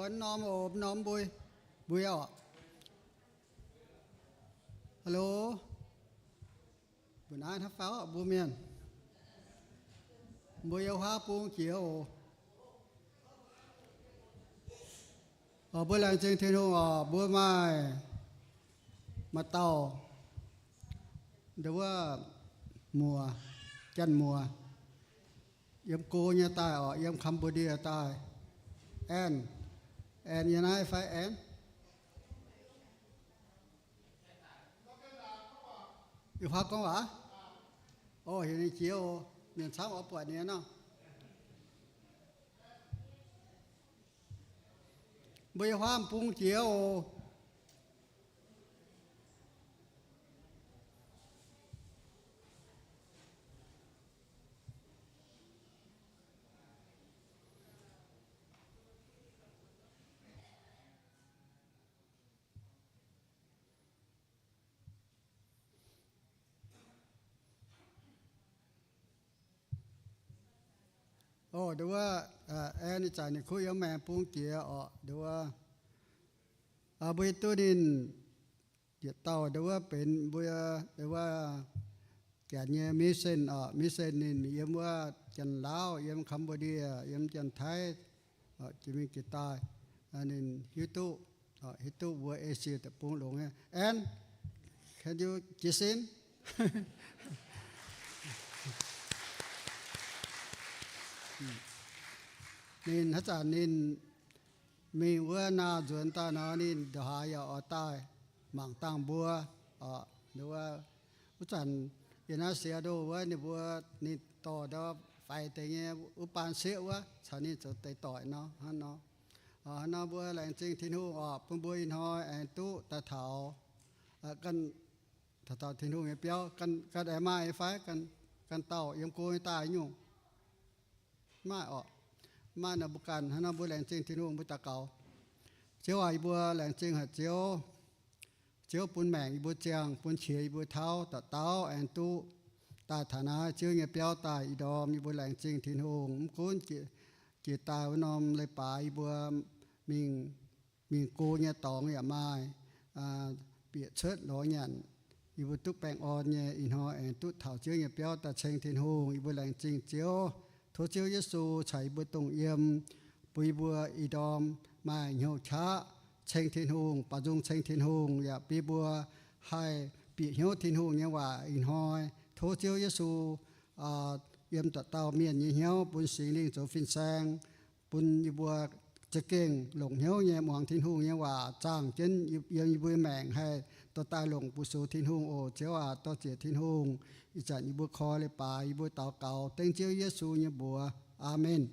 Norm oc, norm mbuo, mbuo oc. Hello. Mbuo naaiv hnangv fai oc, mbuo mienh. Mbuo yiem huaav bung jiex oc. Oc, mbuo laengz zingh Tin-Hungh oc, mbuo maaih, maaih dauh, nduov wuov, muoz, janx-muoz, yiem go nyei daaih oc, yiem Cambodia daaih. Ann, Ann yiem naaiv fai Ann? Yiem huaav gorngv waac? Oc, heuc ninh jiex oc, mienh camv oix buatc ninh nor. Mbuo yiem huaav bung jiex oc. Oc, nduov wuov, Ann ih zanc ninh kuv yiem maengx bung jiex oc, nduov wuov, mbuo duqv ninh yietc dauh nduov wuov benx mbuo, nduov wuov, janx nyei mission oc, mission ninh mingh yiem wuov Janx-Laauv, yiem Cambodia, yiem Janx-Taiv, jiex mingh jiex daaih, ninh hiuv duqv, hiuv duqv mbuo Asia deic-bung longx nyei. Ann, can you jiez sin? Ninh haaix zanc ninh mingh wuov naaiv nzuonx daaih nor, ninh ndongc haaix yaac oix daaih mangc dangh mbuo oc. Nduov wuov, wuov zanc yiem naaiv Seattle wuov ninh mbuo, ninh dorh ndau faix deix nyei wuov baan sieqv wuov caux ninh zoux deix doic nor, hnangv nor. Hnangv nor mbuo laengz zingh Tin-Hungh oc, bun mbuo ih hnoi aengx duqv daaih taux, taux, taux Tin-Hungh nyei biauv. Ganh aengx maaih fai? Ganh dauh yiem go nyei daaih nyungc? Maaih oc. Maaih nor mbuo ganh, hnangv nor mbuo laengz zingh Tin-Hungh, mbuo daux gaux. Ziouv aac, yie mbuo laengz zingh haic Ziouv. Ziouv bun maengc yie mbuo ziangh, bun qiex yie mbuo tauv, dauh dauh aengx duqv daaih taux naaiv Ziouv nyei biauv daaih ih ndorm. Yie mbuo laengz zingh Tin-Hungh. Mv gunv jiex daaih wuov norm leiz-baaix yie mbuo mingh, mingh go nyei dorngx yaac maaih, bieqc cuotv lorz nyanc, yie mbuo duqv baengh orn nyei. Ih hnoi aengx duqv taux Ziouv nyei biauv daaih ceng Tin-Hungh, yie mbuo laengz zingh Ziouv. Tov Ziouv Yesu caux yie mbuo dongh yiem, bun yie mbuo ih ndorm maaih hnyouv qaqv ceng Tin-Hungh, baaux nzung ceng Tin-Hungh, yaac bun yie mbuo haih bieqc hnyouv Tin-Hungh nyei waac ih hnoi. Tov Ziouv Yesu yiem dauh dauh mienh nyei hnyouv, bun Singx Lingh zoux fin-saeng, bun yie mbuo za'gengh longc hnyouv nyei muangx Tin-Hungh nyei waac, zaangh jienv yiem yie mbuo maengc haih dorh daaih longc bu su Tin-Hungh oc. Ziouv aac, dorh ziec Tin-Hungh. Ih zanc yie mbuo koi leiz-baaix, yie mbuo daux gaux dengv Ziouv Yesu nyei mbuox. Aamen.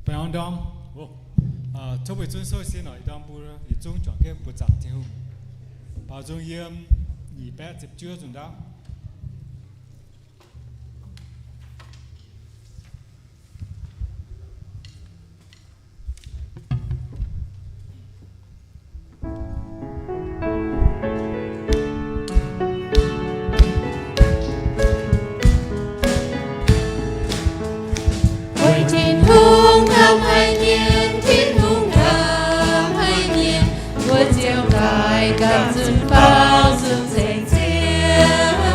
Baengh orn ndorm. Tov mbuo zunv souv sin oc. Ih ndorm mbuo yietc zungv juangc jienv buoz-zaangc Tin-Hungh. Baaux nzung yiem nyic baeqv ziepc juov nzunc ndaauv. Weic Tin-Hungh ngau haic nyei, Tin-Hungh ngau haic nyei, mbuo ziouc daaih gapv nzunc faaux nzunc ceng Ziouv.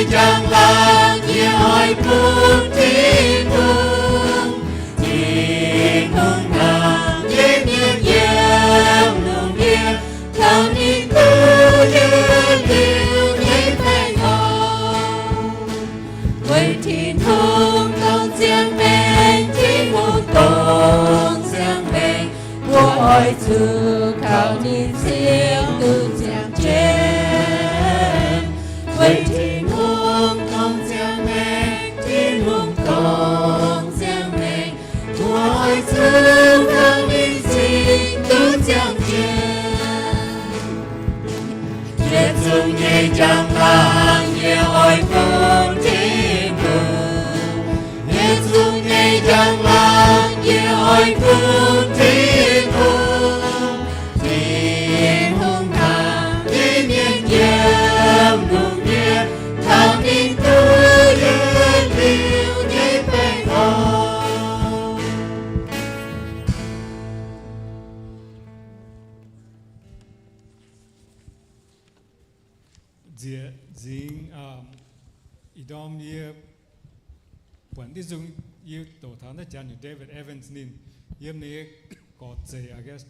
Njang-laangc yie oix bun Tin-Hungh, Tin-Hungh hnamv nyei mienh yiem lungh ndiev, taux ninh duqv yietc liuz nyei baengh orn. Weic Tin-Hungh dongh ziangh maengc, Tin-Hungh dongh ziangh maengc, mbuo oix zuqc kaux ninh cing duqv ziangh jienv. Weic Tin-Hungh dongh ziangh maengc, Tin-Hungh dongh ziangh maengc, mbuo oix zuqc kaux ninh cing duqv ziangh jienv. Yietc zungv nyei njang-laangc yie oix bun Tin-Hungh. Yietc zungv nyei njang-laangc yie oix bun Tin-Hungh. Tin-Hungh hnamv nyei mienh yiem lungh ndiev, taux ninh duqv yietc liuz nyei baengh orn. Nziex nzingx, ih ndorm yie buatc diuh nzung, yie doqc taux naaiv janx nyei David Evans ninh, yiem ninh nyei gorx-zeic, I guess,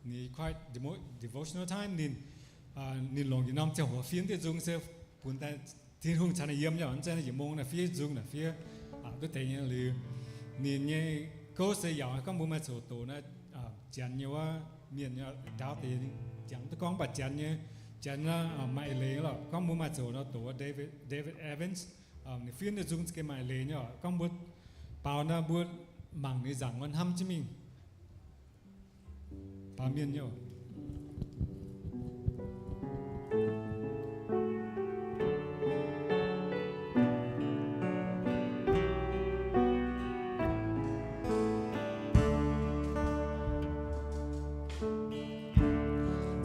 ninh quite devotional time ninh, ninh longc yietc norm ziangh hoc fiev diuh nzung se bun daaih Tin-Hungh caux ninh yiem nyei, mv zeiz yietc mong naaic fiev nzung naaic fiev duqv deix nyei liuz. Ninh nyei ghost se yaac gorngv mbuo maaih ziangh hoc doqc naaiv janx nyei wuov mienh nyei ndaauv deix jangx duqv gorngv mv baac janx nyei, janx maaih eix leiz lorqc. Gorngv mbuo maaih ziangh hoc nor doqc wuov David, David Evans, ninh fiev diuh nzung za'gengh maaih eix leiz nyei lorqc. Gorngv mbuo baaux nor mbuo mangc ninh nzaangc wuov hnamv jienv mingh. Baaux mienh nyei oc.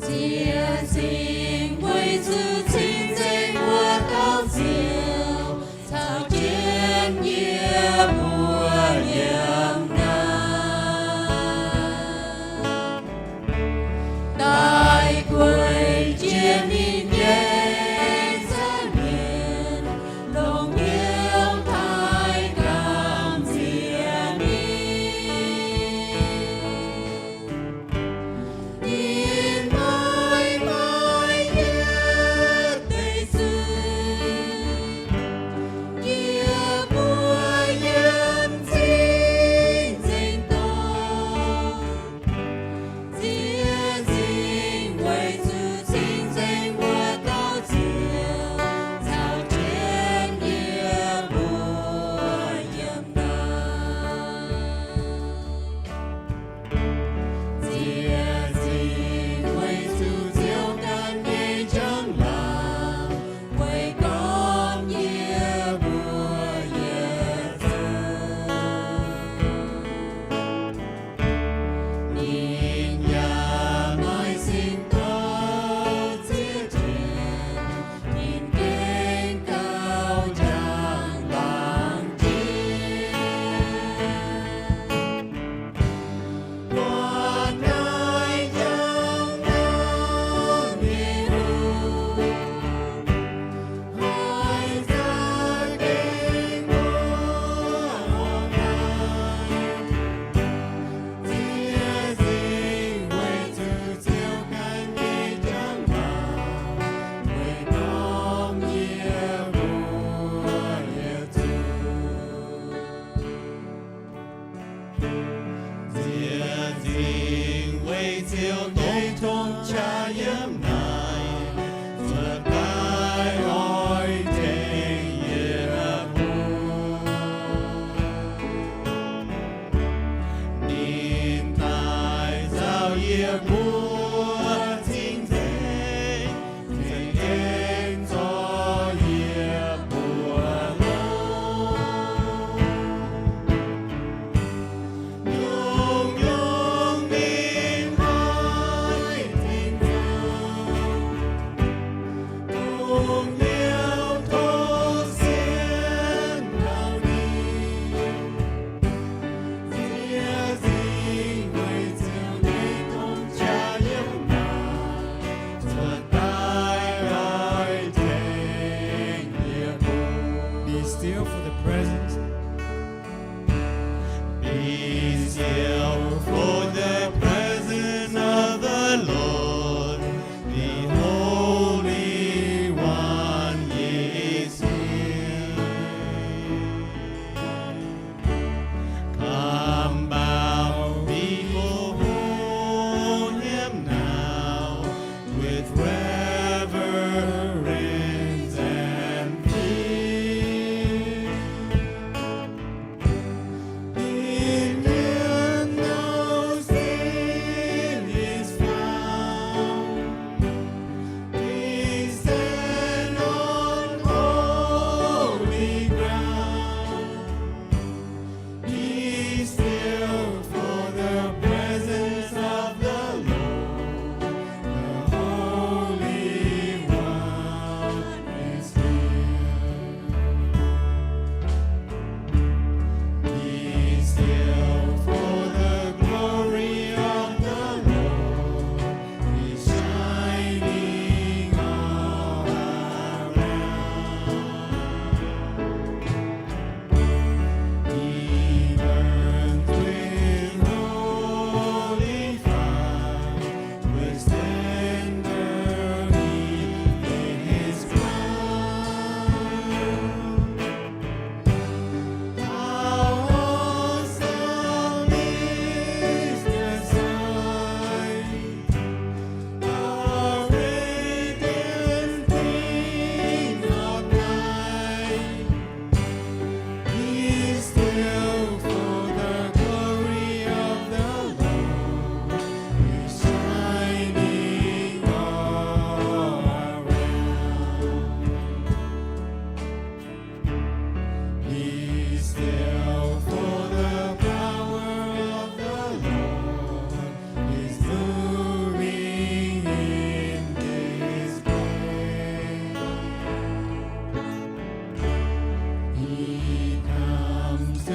Ziex zingh weic zuqc cing-nzengc wuov dauh Ziouv caux jienv yie mbuo yiem naaiv.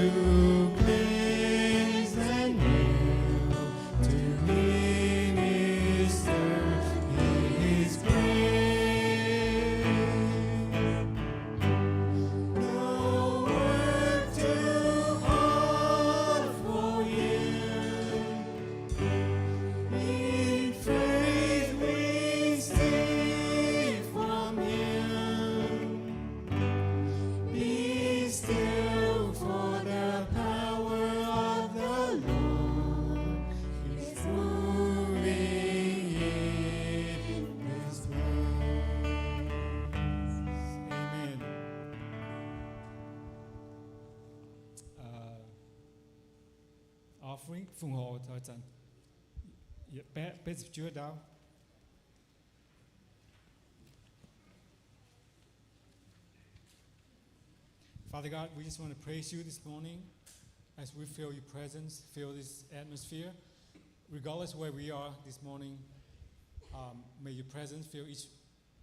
to praise and kneel to minister his praise. No work too hard for him. In faith receive from him. Be still, for the power of the Lord is moving in this place. Amen. Offering, phung hoc taux zanc yietc baeqv betv ziepc juov ndau. Father God, we just want to praise you this morning as we feel your presence, feel this atmosphere. Regardless where we are this morning, um, may your presence fill each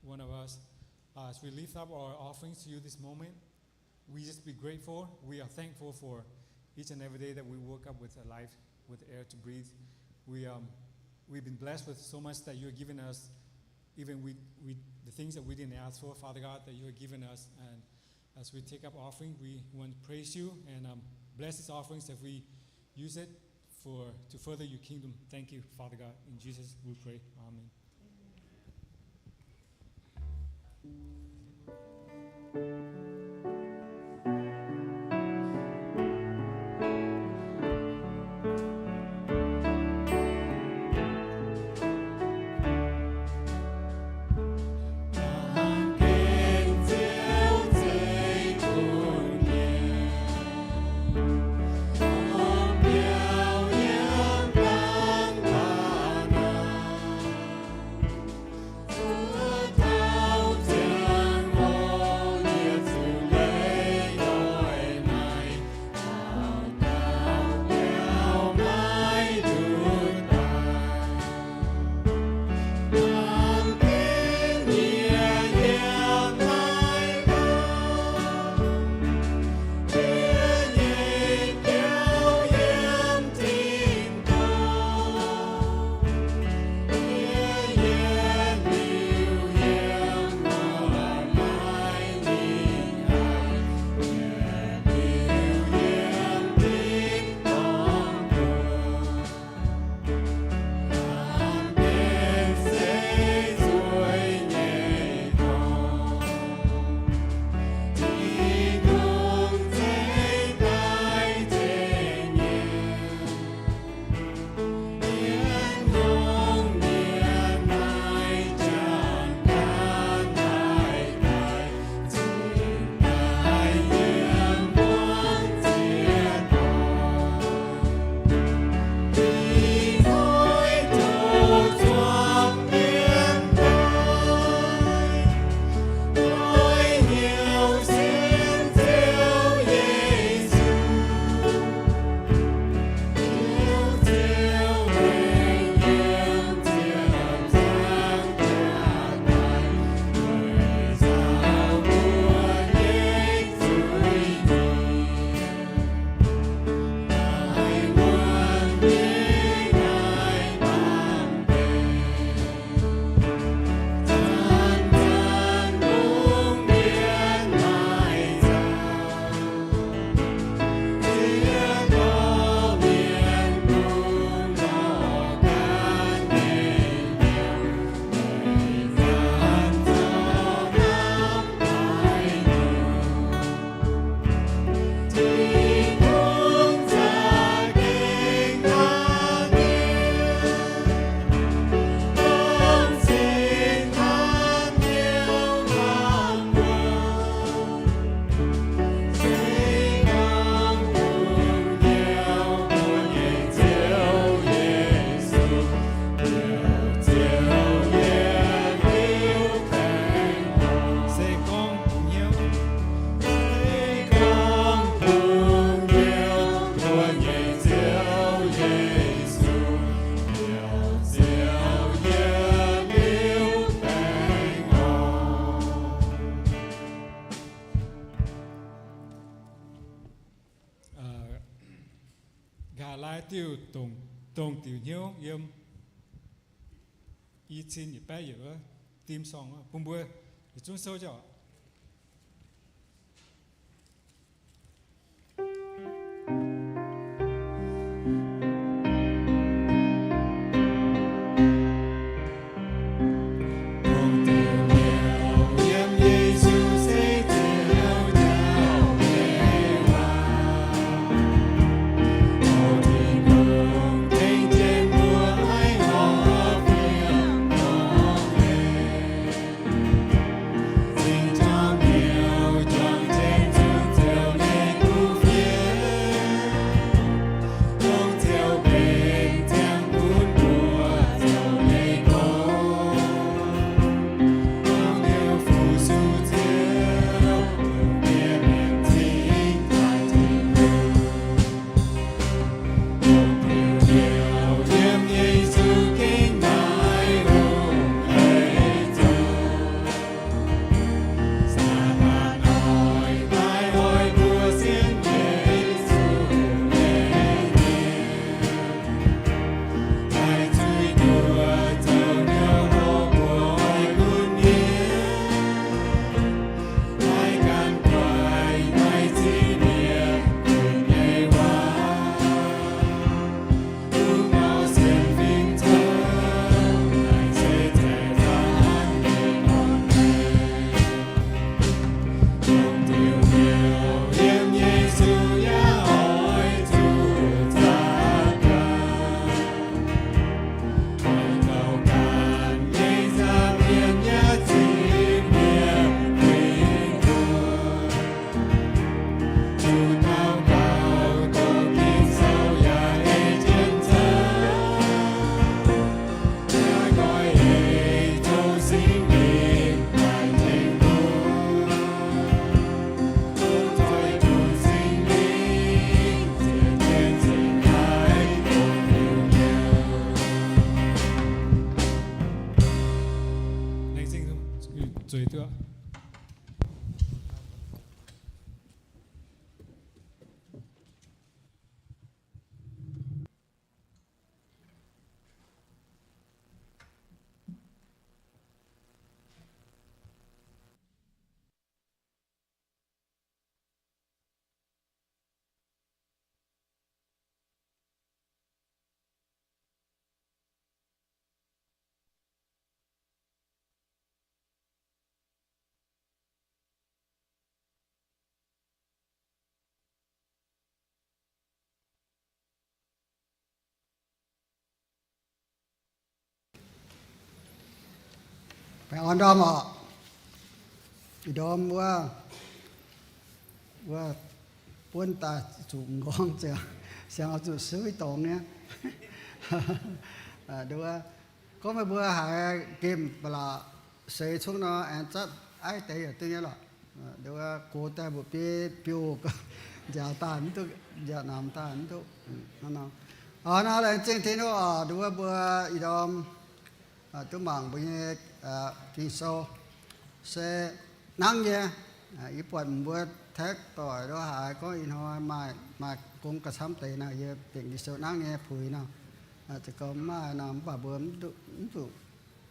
one of us. Uh, as we lift up our offerings to you this moment, we just be grateful. We are thankful for each and every day that we woke up with a life, with air to breathe. We, um, we've been blessed with so much that you have given us, even we, we, the things that we didn't ask for, Father God, that you have given us. And as we take up offering, we want to praise you and, um, bless these offerings as we use it for, to further your kingdom. Thank you, Father God. In Jesus we pray. Amen. Laaix diuh dongh, dongh diuc hnyouv yiem i cin yietc baeqv yietc wuov dim sorng bun mbuo yietc zungv sou jauv. Baengh orn ndorm oc. Ih ndorm wuov, wuov buonv daaih zuqc m'nqorngv ziangx, siang oix zuqc suiv dorngx nyei. Nduov, gorngv meih mbuo haiz gemh ba'laqc seix cungv nor, aengx zatv aiv deix yaac duqv nyei lorqc. Nduov, gox daaih mbuoqc biei biouv, nziaauc daaih mv duqv, nziaauc namx daaih mv duqv. Nor, laengz zingh Tin-Hungh oc. Nduov, mbuo ih ndorm duqv mangc mbuo nyei Ging-Sou se nangv nyei. Yie buatc mbuo text doic nduov haiz gorngv ih hnoi maaih, maaih gong gauh camv deix nor, yie bieqc Ging-Sou nangv nyei puix nor. Za'gengh mv maaih nor, mv baac mbuo mv zuqc,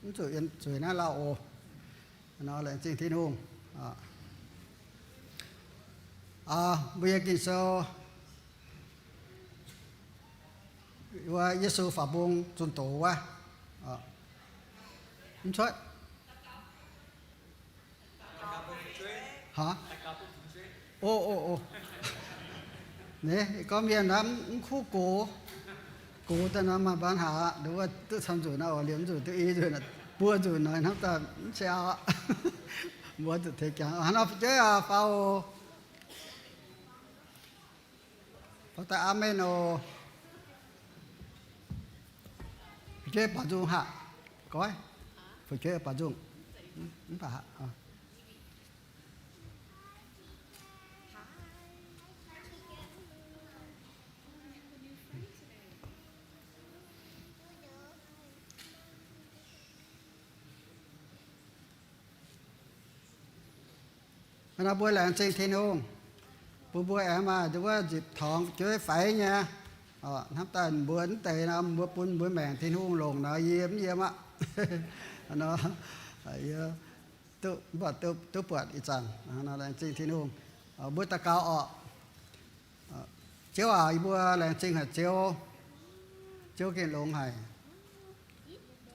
mv zuqc zueiz naaiv lauh oc. Nor laengz zingh Tin-Hungh. Mbuo nyei Ging-Sou wuov Yesu faaux mbong zunh doz wuov, mv cuotv. Aa, o, o, o. Naaiv gorngv mienh naaiv mv kuv gox, gox daaih nor maaih mbaanh haaix, nduov duqv camv nzunc naaiv oc, liemh nzunc duqv i nzunc, buo nzunc naaiv hnamv daaih mv qiex aqv. Mbuo zuqc tengx jangx. Hnangv nor fu'jueiv aac, faaux oc. Faaux daaih aamen oc. Fu'jueiv baaux nzung haic. Goiv, fu'jueiv baaux nzung. Mv baac Hnangv naaiv mbuo laengz zingh Tin-Hungh bun mbuo aengx maaih nduov nzipc tongx fu'jueiv faix nyei. Hnamv daaih mbuo mv deix nor, mbuo bun mbuo maengc Tin-Hungh longc nor, yie mv yiem aqv. Nor, duqv, mv baac duqv buatc ih zanc laengz zingh Tin-Hungh. Mbuo daux gaux orqc. Ziouv aac, yie mbuo laengz zingh haic Ziouv. Ziouv gengh longx haic.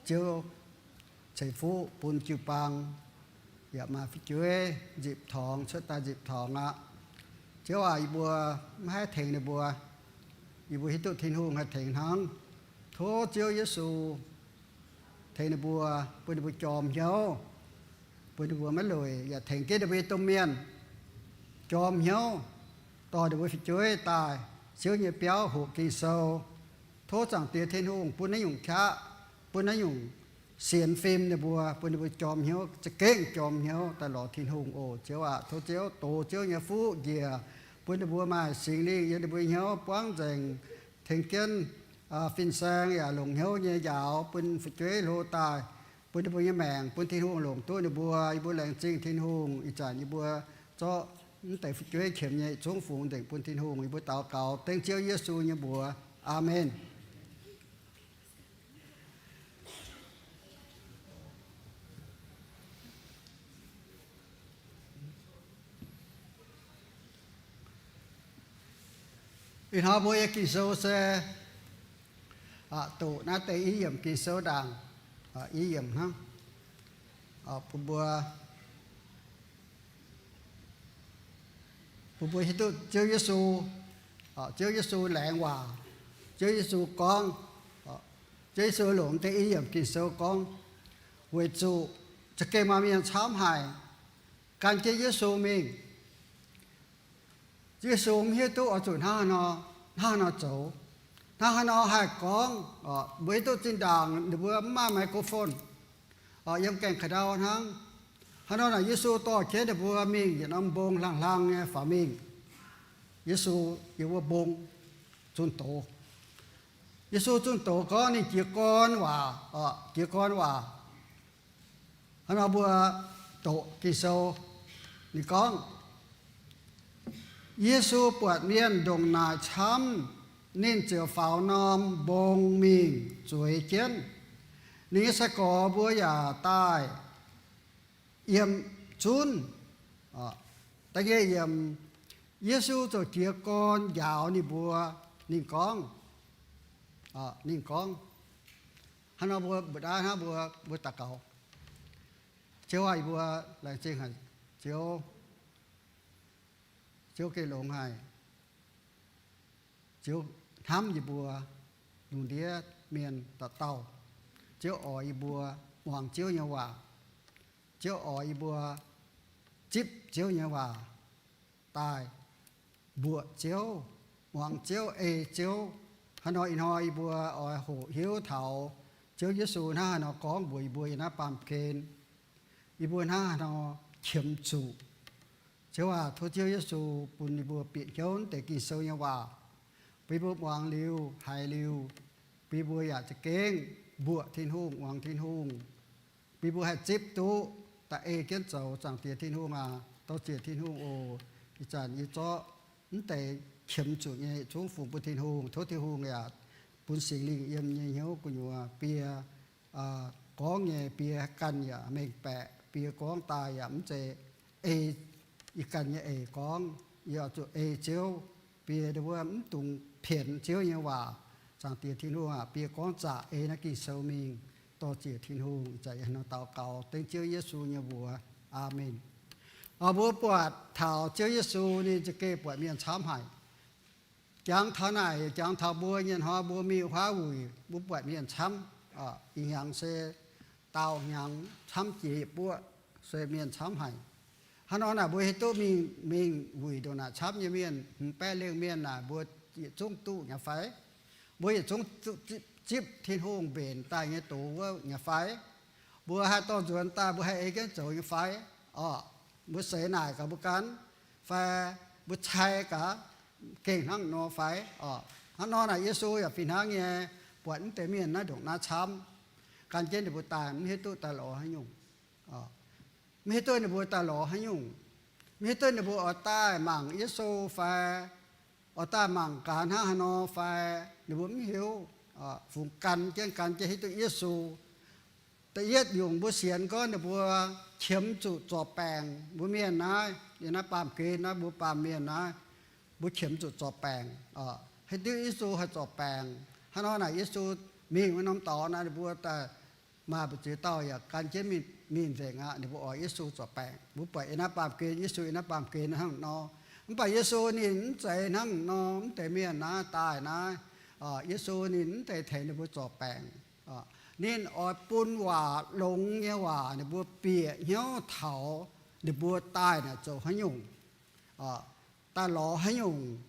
Ziouv ceix fuqv bun jiu-baang yaac maaih fu'jueiv nzipc tongx cuotv daaih nzipc tongx aqv. Ziouv aac, yie mbuo mv haih tengx ninh mbuo. Yie mbuo hiuv duqv Tin-Hungh haih tengx hnangv. Tov Ziouv Yesu tengx ninh mbuo, bun ninh mbuo jorm hnyouv, bun ninh mbuo maiv lueic, yaac tengx jienv ninh mbuo nyei domh mienh jorm hnyouv, dorh ninh mbuo fu'jueiv daaih Ziouv nyei biauv hoqc Ging-Sou. Tov Zaangc Diex Tin-Hungh bun naaiv nyungc qaqv, bun naaiv nyungc sienx fim ninh mbuo, bun ninh mbuo jorm hnyouv, za'gengh jorm hnyouv daaih lorz Tin-Hungh oc. Ziouv aac, tov Ziouv dox Ziouv nyei fuqv njiec, bun ninh mbuo maaih Singx Lingh yiem ninh mbuo hnyouv buangv nzengc, tengx jienv fin-saeng yaac longc hnyouv nyei njaaux bun fu'jueiv hlo daaih, bun ninh mbuo nyei maengc bun Tin-Hungh longc duqv ninh mbuo. Yie mbuo laengz zingh Tin-Hungh. Ih zanc yie mbuo zorqv mv deix fu'jueiv qiemx nyei yietc zungv fungx nzengc bun Tin-Hungh. Yie mbuo daux gaux dengv Ziouv Yesu nyei mbuox. Aamen. Ih hnoi mbuo nyei Ging-Sou se doqc naaiv deix i yiemc Ging-Sou ndaangc, i yiemc hnangv, bun mbuo, bun mbuo hiuv duqv Ziouv Yesu, Ziouv Yesu laengz waac, Ziouv Yesu gorngv, Ziouv Yesu longc deix i yiemc Ging-Sou gorngv, weic zuqc za'gengh maaih mienh camv haic gan jienv Yesu mingh. Yesu mv hiuv duqv oix zuqc hnangv haaix nor, hnangv haaix nor zoux, hnangv haaix nor haih gorngv. Mbuo hiuv duqv zinh ndaangc ninh mbuo mv maaih microphone, yiem gaengh ka'ndau hnangv. Haaix nor naaic Yesu dorh jienv ninh mbuo mingh yietc norm mbong hlang hlang nyei faaux mingh. Yesu yiem wuov mbong zunh doz. Yesu zunh doz gorngv ninh jiez gorn waac, jiez gorn waac. Hnangv nor mbuo doqc Ging-Sou, ninh gorngv, Yesu buatc mienh ndongc naaic camv, ninh ziouc faaux norm mbong mingh zueiz jienv. Ninh nyei sai-gorx mbuo yaac daaih yiem zunv. Da'nyeic yiemc, Yesu ziouc jiez gorn njaaux ninh mbuo. Ninh gorngv, ninh gorngv, hnangv nor mbuo mbu'naaiv hnangv mbuo, mbuo daux gaux. Ziouv aac, yie mbuo laengz zingh haic Ziouv. Ziouv gengh longx haic. Ziouv hnamv yie mbuo lungh ndiev mienh dauh dauh. Ziouv oix yie mbuo muangx Ziouv nyei waac. Ziouv oix yie mbuo zipv Ziouv nyei waac daaih mbuoqc Ziouv, muangx Ziouv, ei Ziouv. Hnangv nor ih hnoi yie mbuo oix hoqc hiuv taux Ziouv Yesu hnangv haaix nor gorngv mbuox yie mbuo yiem naaiv baamh gen, yie mbuo hnangv haaix nor qiemx zuqc. Ziouv aac, tov Ziouv Yesu bun yie mbuo bieqc hnyouv deix Ging-Sou nyei waac, bun yie mbuo muangx liuz, haiz liuz, bun yie mbuo yaac za'gengh mbuoqc Tin-Hungh, muangx Tin-Hungh, bun yie mbuo haih zipv duqv daaih ei jienv zoux. Zaangc Diex Tin-Hungh aac, dor-ziec Tin-Hungh oc. Ih zanc yie zorqv mv deix qiemx zuqc nyei yietc zungv fungx bun Tin-Hungh. Tov Tin-Hungh yaac bun Singx Lingh yiem nyei hnyouv gu'nyuoz, biei gorngv nyei biei ganh yaac mengh baeqc, biei gorngv daaih yaac mv zeiz ei yie ganh nyei eix gorngv. Yie oix zuqc ei Ziouv, biei wuov mv dungx pienx Ziouv nyei waac. Zaangc Diex Tin-Hungh aac, biei gorngv zaqc ei naaiv Ging-Sou mingh. Dor-ziec Tin-Hungh. Ih zanc yie hnangv nor daux gaux dengv Ziouv Yesu nyei mbuox. Aamen. Mbuo buatc taux Ziouv Yesu ninh za'gengh buatc mienh camv haic. Jangx taux naaic, jangx taux mbuo nyei hnoi mbuo mingh huaav wuic, mbuo buatc mienh camv. Ih hnyangx se daauh hnyangx camv jiex yietc buoqv, se mienh camv haic. Hnangv nor naaic mbuo hiuv duqv mingh, mingh wuic ndongc naaic camv nyei mienh, hmz baeqv lengh mienh naaic mbuo yietc zungv duqv nyei fai? Mbuo yietc zungv zipv Tin-Hungh mbenc daaih nyei doz wuov nyei fai? Mbuo haih dorh nzuonx daaih mbuo haih ei jienv zoux nyei fai? Orqc, mbuo seix naaic gaax mbuo ganh fai mbuo cai gaax gengh hnangv nor fai? Orqc, hnangv nor naaic Yesu yaac fih hnangv nyei buatc mv deix mienh naaiv ndongc naaiv camv, gan jienv ninh mbuo daaih mv hiuv duqv daaih lorz haaix nyungc. Mv hiuv duqv ninh mbuo daaih lorz haaix nyungc. Mv hiuv duqv ninh mbuo oix daaih mangc Yesu fai oix daaih mangc gaax hnangv haaix nor fai, ninh mbuo mv hiuv. Fungx gan jienv gan jienv hiuv duqv Yesu. Da'yietv nyungc mbuo sienx gorngv ninh mbuo qiemx zuqc zorc baengc. Mbuo mienh naaiv, yiem naaiv baamh gen naaiv, mbuo baamh mienh naaiv, mbuo qiemx zuqc zorc baengc. Hiuv duqv Yesu haih zorc baengc. Hnangv nor naaic Yesu mingh wuov norm dorngx naaiv, ninh mbuo daaih maaih mbu'ziex dauh yaac gan jienv mingh nzengc aqv. Ninh mbuo oix Yesu zorc baengc. Mbuo buatc yiem naaiv baamh gen, Yesu yiem naaiv baamh gen hnangv nor. Mv baac Yesu ninh mv zeiz hnangv nor, mv deix mienh naaiv daaih naaiv, Yesu ninh mv deix tengx ninh mbuo zorc baengc. Ninh oix bun waac longx nyei waac ninh mbuo bieqc hnyouv taux ninh mbuo daaih naaic zoux haaix nyungc, daaih lorz haaix nyungc.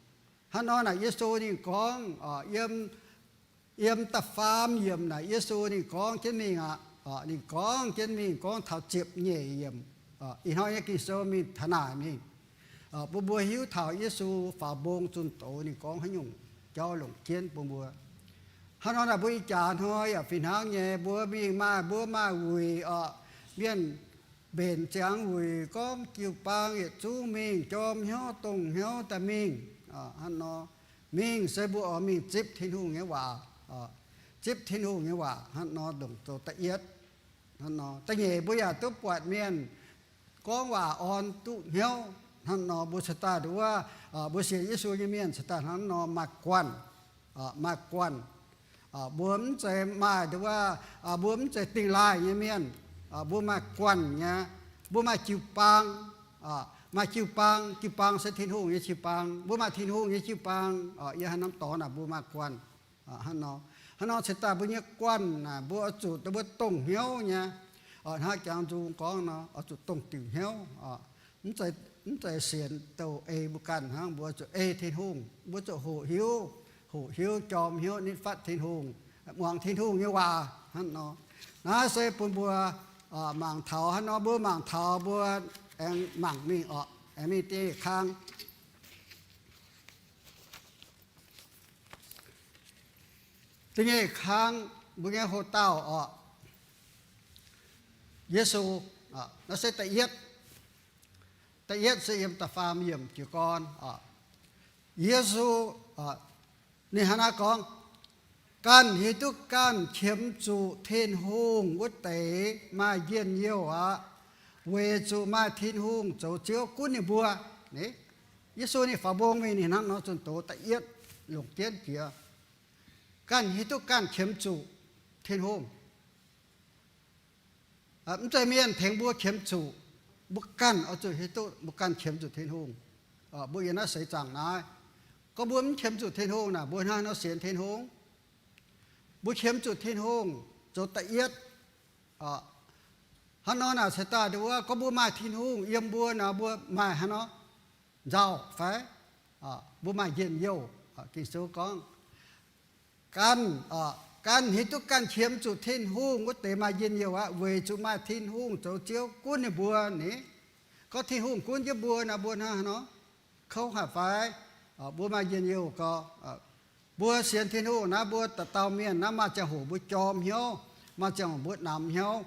Hnangv nor naaic Yesu ninh gorngv, yiem, yiem da'faam yiemc naaic Yesu ninh gorngv jienv mingh aqv. Ninh gorngv jienv mingh gorngv taux ziepc nyeic yiemc. Ih hnoi nyei Ging-Sou mingh taux naaic mingh, bun mbuo hiuv taux Yesu faaux mbong zunh doz ninh gorngv haaix nyungc jauv longc jienv bun mbuo. Hnangv nor naaic mbuo ih jaax hnoi yaac fih hnangv nyei, mbuo mingh maaih, mbuo maaih wuic orqc, mienh mbenc ziangx wuic gorngv jiu-baang yietc zungv mingh jorm hnyouv dongh hnyouv daaih mingh. Hnangv nor, mingh se mbuo oix mingh zipv Tin-Hungh nyei waac, zipv Tin-Hungh nyei waac. Hnangv nor ndongc zoux da'yietv. Hnangv nor da'nyeic mbuo yaac duqv buatc mienh gorngv waac orn duqv hnyouv. Hnangv nor mbuo cingx daaih nduov, mbuo sienx Yesu nyei mienh cingx daaih hnangv nor maaih guanh, maaih guanh. Mbuo mv zeiz maaih nduov, mbuo mv zeiz dingh laaih nyei mienh. Mbuo maaih guanh nyei. Mbuo maaih jiu-baang, maaih jiu-baang. Jiu-baang se Tin-Hungh nyei jiu-baang. Mbuo maaih Tin-Hungh nyei jiu-baang. Yiem haaix norm dorngx naaic mbuo maaih guanh. Hnangv nor, hnangv nor cingx daaih mbuo nyei guanh naaic mbuo oix zuqc mbuo dongh hnyouv nyei. Hnangv jangx nzung gorngv nor, oix zuqc dongh diuc hnyouv. Mv zeiz sienx douc ei mbuo ganh hnangv, mbuo oix zuqc ei Tin-Hungh, mbuo zuqc hoqc hiuv, hoqc hiuv jorm hnyouv nitv fatv Tin-Hungh, muangx Tin-Hungh nyei waac. Hnangv nor, naaiv se bun mbuo mangc taux. Hnangv nor mbuo mangc taux mbuo aengx mangc mingh orqc, aengx mingh da'nyeic kang. Da'nyeic kang mbuo nyei hoc-dauh orqc, Yesu, naaiv se da'yietv. Da'yietv se yiem da'faam yiemc jiez gorn. Yesu ninh hnangv naaiv gorngv, ganh hiuv duqv ganh qiemx zuqc Tin-Hungh wuov deix maaih njien-youh aqv, weic zuqc maaih Tin-Hungh zoux Ziouv gunv ninh mbuo. Yesu ninh faaux mbong mingh ninh hnangv nor zunh doz da'yietv longc jienv jiex. Ganh hiuv duqv ganh qiemx zuqc Tin-Hungh. Mv zeiz mienh tengx mbuo qiemx zuqc. Mbuo ganh oix zuqc hiuv duqv mbuo ganh qiemx zuqc Tin-Hungh. Mbuo yiem naaiv seix zaangc naaiv, gorngv mbuo mv qiemx zuqc Tin-Hungh naaic, mbuo hnangv haaix nor sienx Tin-Hungh? Mbuo qiemx zuqc Tin-Hungh zoux da'yietv. Hnangv nor naaic cingx daaih nduov, gorngv mbuo maaih Tin-Hungh yiem mbuo nor, mbuo maaih haaix nor nzauh fai? Mbuo maaih njien-youh. Ging-Sou gorngv, ganh, ganh hiuv duqv ganh qiemx zuqc Tin-Hungh wuov deix maaih njien-youh aqv, weic zuqc maaih Tin-Hungh zoux Ziouv gunv ninh mbuo ni. Gorngv Tin-Hungh gunv jienv mbuo nor, mbuo hnangv haaix nor? Kouv haic fai? Mbuo maaih njien-youh gau. Mbuo sienx Tin-Hungh naaiv, mbuo dauh dauh mienh naaiv maaih ziangh hoc mbuo jorm hnyouv, maaih ziangh hoc mbuo namx hnyouv.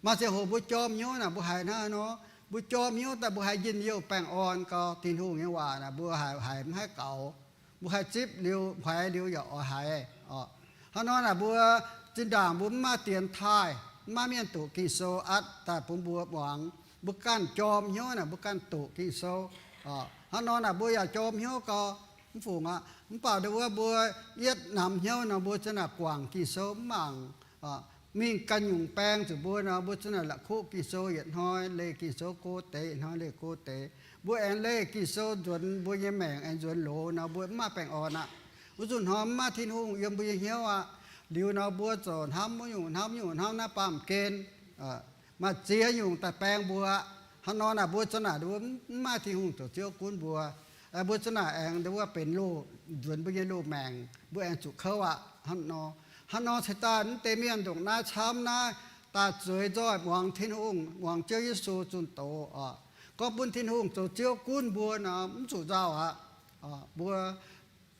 Maaih ziangh hoc mbuo jorm hnyouv naaic, mbuo haiz hnangv haaix nor? Mbuo jorm hnyouv daaih mbuo haiz njien-youh baengh orn gau. Tin-Hungh nyei waac naaic mbuo haiz, haiz mv haih gaux. Mbuo haih zipv liuz, haiz liuz yaac oix haiz. Hnangv nor naaic mbuo zinh ndaangc mbuo mv maaih dienx taaih, mv maaih mienh doqc Ging-Sou atv daaih bun mbuo muangx. Mbuo ganh jorm hnyouv naaic, mbuo ganh doqc Ging-Sou. Hnangv nor naaic mbuo yaac jorm hnyouv gau. Mv fungc aqv. Mv baac nduov mbuo yietv namx hnyouv nor, mbuo za'naaic guangc Ging-Sou mv mangc. Mingh ganh nyungc baeng zuqc mbuo nor, mbuo za'naaic la'kuqv Ging-Sou yietc hnoi, leih Ging-Sou go deix, hnoi leih go deix. Mbuo aengx leih Ging-Sou nzuonx mbuo nyei maengc aengx nzuonx loz nor, mbuo mv maaih baengh orn aqv. Wuov nzunc hnoi mv maaih Tin-Hungh yiem mbuo nyei hnyouv aqv. Liuz nor mbuo ziouc hnamv wuov nyungc hnamv nyungc, hnamv naaiv baamh gen, maaih ziex nyungc daaih baeng mbuo aqv. Hnangv nor naaic mbuo za'naaic mbuo mv maaih Tin-Hungh zoux Ziouv gunv mbuo. Mbuo za'naaic aengx nduov benx loz, nzuonx mbuo nyei loz-maengc, mbuo aengx zuqc kouv aqv. Hnangv nor, hnangv nor cingx daaih mv deix mienh ndongc naaiv camv naaiv daaih zueiz nzoih muangx Tin-Hungh, muangx Ziouv Yesu zunh doz oc. Gorngv bun Tin-Hungh zoux Ziouv gunv mbuo nor, mv zuqc nzauh aqv. Mbuo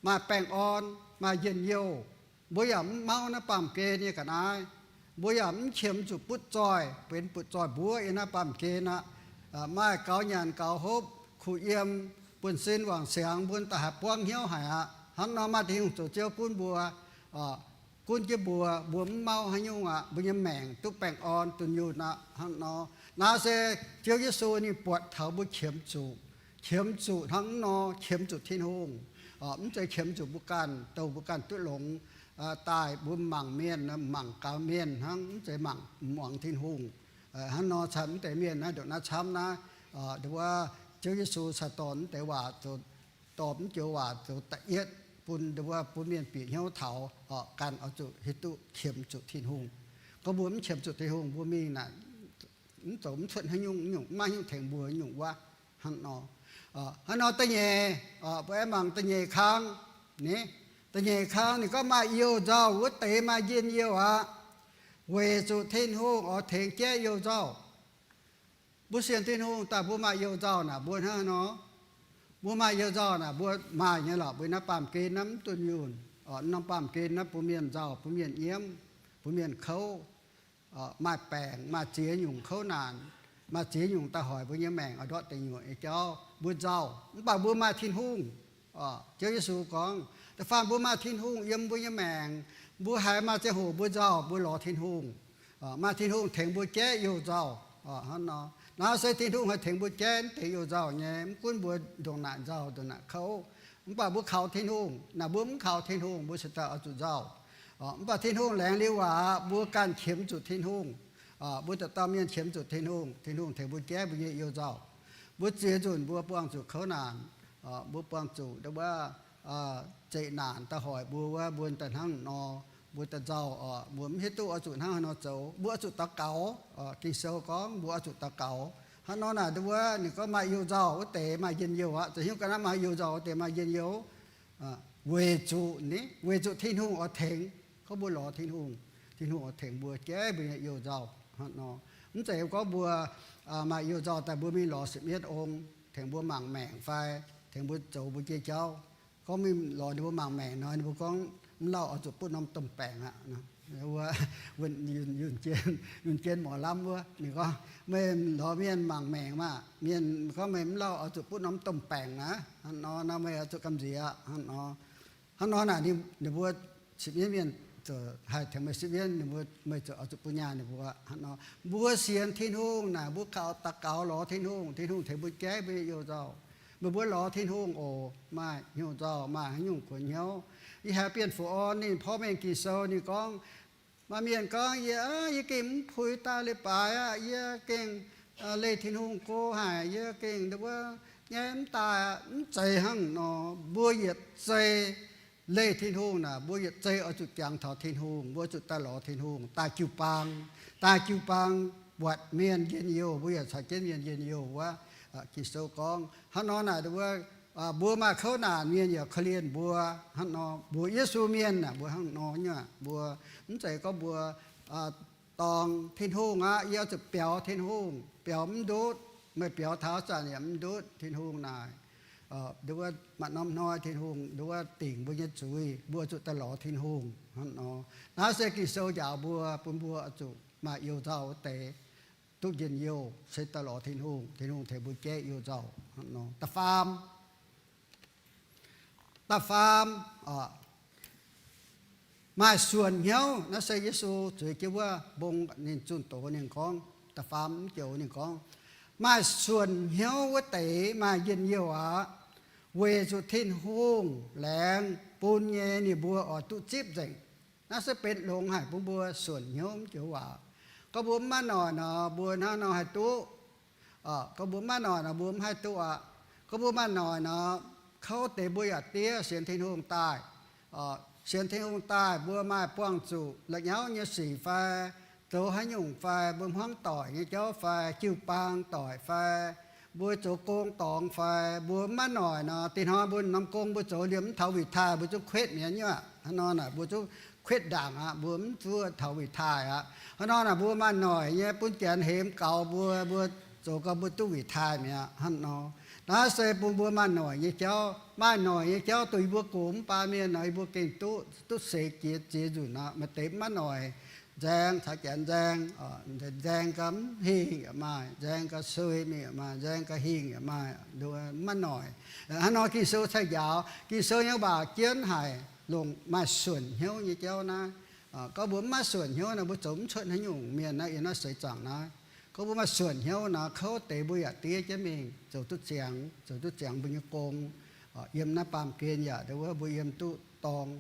maaih baengh orn, maaih njien-youh. Mbuo yaac mv mauv naaiv baamh gen nyei ga'naaiv. Mbuo yaac mv qiemx zuqc butv zoih, benx butv zoih mbuov yiem naaiv baamh gen aqv. Maaih gaux nyanc gaux hopv, kuh yiem, buonv-sin wangc siangx, mbuo daaih haih buangv hnyouv haic aqv. Hnangv nor maaih Tin-Hungh zoux Ziouv gunv mbuo, gunv jienv mbuo, mbuo mv mauv haaix nyungc aqv. Mbuo nyei maengc duqv baengh orn dunh yunh aqv. Hnangv nor, naaiv se Ziouv Yesu ninh buatc taux mbuo qiemx zuqc, qiemx zuqc hnangv nor, qiemx zuqc Tin-Hungh, mv zeiz qiemx zuqc mbuo ganh, douh mbuo ganh duqv longx daaih. Mbuo mangc mienh, mangc gaux mienh hnangv, mv zeiz mangc muangx Tin-Hungh. Hnangv nor caux mv deix mienh naaiv ndongc naaiv camv naaiv, wuov, Ziouv Yesu caux dorh mv deix waac zoux, dorh mv joux waac zoux da'yietv bun, wuov, bun mienh bieqc hnyouv taux, ganh oix zuqc hiuv duqv qiemx zuqc Tin-Hungh. Gorngv mbuo mv qiemx zuqc Tin-Hungh, mbuo mingh naaic mv zoux mv cuotv haaix nyungc, nyungc mv maaih nyungc tengx mbuo nyungc wuov. Hnangv nor, hnangv nor da'nyeic, mbuo aengx mangc da'nyeic kang. Ni, da'nyeic kang ninh gorngv maaih you-nzauh wuov deix maaih njien-youh aqv, weic zuqc Tin-Hungh oix tengx jaiv you-nzauh. Mbuo sienx Tin-Hungh daaih mbuo maaih you-nzauh naaic mbuo hnangv haaix nor? Mbuo maaih you-nzauh naaic mbuo maaih nyei lorqc. Mbuo naaiv baamh gen naaiv mv dunh yunh, norm baamh gen naaiv bun mienh nzauh, bun mienh nyiemv, bun mienh kouv, maaih baengc, maaih ziex nyungc kouv naanc, maaih ziex nyungc daaih hoic mbuo nyei maengc oix ndortv deic nyuoqc nyei jauv, mbuo nzauh. Mv baac mbuo maaih Tin-Hungh. Ziouv Yesu gorngv, da'faanh mbuo maaih Tin-Hungh yiem mbuo nyei maengc, mbuo haiz maaih ziangh hoc mbuo nzauh, mbuo lorz Tin-Hungh. Maaih Tin-Hungh tengx mbuo jaiv you-nzauh. Hnangv nor, naaiv se Tin-Hungh haih tengx mbuo jaiv mv deix you-nzauh nyei. Mv gunv mbuo ndongc naaic nzauh, ndongc naaic kouv, mv baac mbuo kaux Tin-Hungh. Naaic mbuo mv kaux Tin-Hungh, mbuo cingx daaih oix zuqc nzauh. Mv baac Tin-Hungh laengz liuz waac, mbuo ganh qiemx zuqc Tin-Hungh. Mbuo dauh dauh mienh qiemx zuqc Tin-Hungh, Tin-Hungh tengx mbuo jaiv mbuo nyei you-nzauh. Mbuo ziex nzunc mbuo buangh zuqc kouv naanc, mbuo buangh zuqc wuov, zeqc naanc daaih hoic mbuo wuov, mbuo daaih hnangv nor, mbuo daaih nzauh oc. Mbuo mv hiuv duqv oix zuqc hnangv haaix nor zoux, mbuo oix zuqc daux gaux. Ging-Sou gorngv mbuo oix zuqc daux gaux. Hnangv nor naaic wuov, ninh gorngv maaih you-nzauh wuov deix maaih njien-youh aqv. Zoux haaix nyungc ga'naaiv maaih you-nzauh wuov deix maaih njien-youh? Weic zuqc ni, weic zuqc Tin-Hungh oix tengx, gorngv mbuo lorz Tin-Hungh, Tin-Hungh oix tengx mbuo jaiv mbuo nyei you-nzauh. Hnangv nor, mv zeiz gorngv mbuo maaih you-nzauh daaih mbuo mingh lorz sipv mienv ong tengx mbuo mangc maengc fai tengx mbuo zoux mbuo nyei jauv. Gorngv mingh lorz ninh mbuo mangc maengc nor, ninh mbuo gorngv mv lauh oix zuqc butv norm domh baengc aqv. Wuov, yunh jien, yunh jien morz lamv wuov, ninh gorngv, meih lorz mienh mangc maengc maah, mienh gorngv meih mv lauh oix zuqc butv norm domh baengc aqv. Hnangv nor, nor meih oix zuqc gamh nziex aqv. Hnangv nor, hnangv nor naaic ninh mbuo sipv mienv mienh haih tengx meih sipv mienv, ninh mbuo, meih zuqc oix zuqc bun nyaanh ninh mbuo. Hnangv nor, mbuo sienx Tin-Hungh naaic mbuo kaux daux gaux lorz Tin-Hungh, Tin-Hungh tengx mbuo jaiv mbuo nyei you-nzauh. Meih mbuo lorz Tin-Hungh oc, maaih hnyouv nzauh, maaih haaix nyungc kuonx hnyouv. Yie haiz Bienh Fuqv Orn ninh porv mengh Ging-Sou ninh gorngv, maaih mienh gorngv, yie, yie gengh mv puix daaih leiz-baaix aqv, yie gengh leih Tin-Hungh go haic, yie gengh wuov nyaiv mv daaih aqv. Mv zeiz hnangv nor. Mbuo yietc zei leih Tin-Hungh naaic, mbuo yietc zei oix zuqc jangx taux Tin-Hungh, mbuo zuqc daaih lorz Tin-Hungh, daaih jiu-baang, daaih jiu-baang buatc mienh njien-youh, mbuo yaac caux jienv mienh njien-youh wuov. Ging-Sou gorngv hnangv nor naaic wuov, mbuo maaih kouv naanc mienh yaac korv-lienh mbuo. Hnangv nor mbuox Yesu mienh naaic mbuo hnangv nor nyei. Mbuo mv zeiz gorngv mbuo dorngc Tin-Hungh aqv, yie oix zuqc biaux Tin-Hungh, biaux mv ndutv. Meih biaux taux zanc yaac mv ndutv. Tin-Hungh naaic, wuov, maaih norm hnoi Tin-Hungh wuov dingc mbuo nyei zuiz, mbuo zuqc daaih lorz Tin-Hungh. Hnangv nor, naaiv se Ging-Sou njaaux mbuo, bun mbuo oix zuqc maaih you-nzauh wuov deix, duqv njien-youh se daaih lorz Tin-Hungh, Tin-Hungh tengx mbuo jaiv you-nzauh. Hnangv nor, da'faam, da'faam, maaih suonc hnyouv. Naaiv se Yesu zueiz jienv wuov mbong ninh zunh doz ninh gorngv, da'faam mv joux ninh gorngv, maaih suonc hnyouv wuov deix maaih njien-youh aqv, weic zuqc Tin-Hungh laengz bun nyei ninh mbuo oix duqv zipv nzengc. Naaiv se benx longx haic bun mbuo suonc hnyouv mv joux waac. Gorngv mbuo mv maiv noic nor, mbuo hnangv nor haih duqv? Gorngv mbuo mv maiv noic nor, mbuo mv haih duqv aqv. Gorngv mbuo maaih noic nor, kouv deix mbuo yaac diev sienx Tin-Hungh daaih. Sienx Tin-Hungh daaih mbuo maaih buangh zuqc la'nyauv nyei sic fai, zoux haaix nyungc fai, mbuo hmuangv doic nyei jauv fai, jiu-baang doic fai, mbuo zoux gong dorngx fai, mbuo mv maiv noic nor, dih hnoi mbuo norm gong mbuo zoux liemh mv taux retire mbuo zungv quit mi'aqv nyei aqv. Hnangv nor naaic mbuo zungv quit ndaangc aqv, mbuo mv zuqc taux retire aqv. Hnangv nor naaic mbuo maaih noic nyei bun janx hemx gaux mbuo, mbuo zoux gau mbuo duqv retire mi'aqv. Hnangv nor, naaiv se bun mbuo maaih noic nyei jauv. Maaih noic nyei jauv dongh yie mbuo gox mv baac mienh nor, yie mbuo gengh duqv, duqv seix jiex ziex nzunc aqv. Maaih deix mv maiv noic, nzaeng caux janx nzaeng, nzaeng gau mv hingh yaac maaih, nzaeng gau sui mingh yaac maaih, nzaeng gau hingh yaac maaih, maiv noic. Hnangv nor Ging-Sou cingx njaaux. Ging-Sou nyei waac jienv haic, longc maaih suonc hnyouv nyei jauv naaiv. Gorngv mbuo mv maaih suonc hnyouv nor, mbuo zoux mv cuotv haaix nyungc mienh naaiv yiem naaiv seix zaangc naaiv. Gorngv mbuo maaih suonc hnyouv nor, kouv deix mbuo yaac diev jienv mingh zoux duqv ziangx, zoux duqv ziangx mbuo nyei gong. Yiem naaiv baamh gen yaac ndongc wuov mbuo yiem duqv dorng,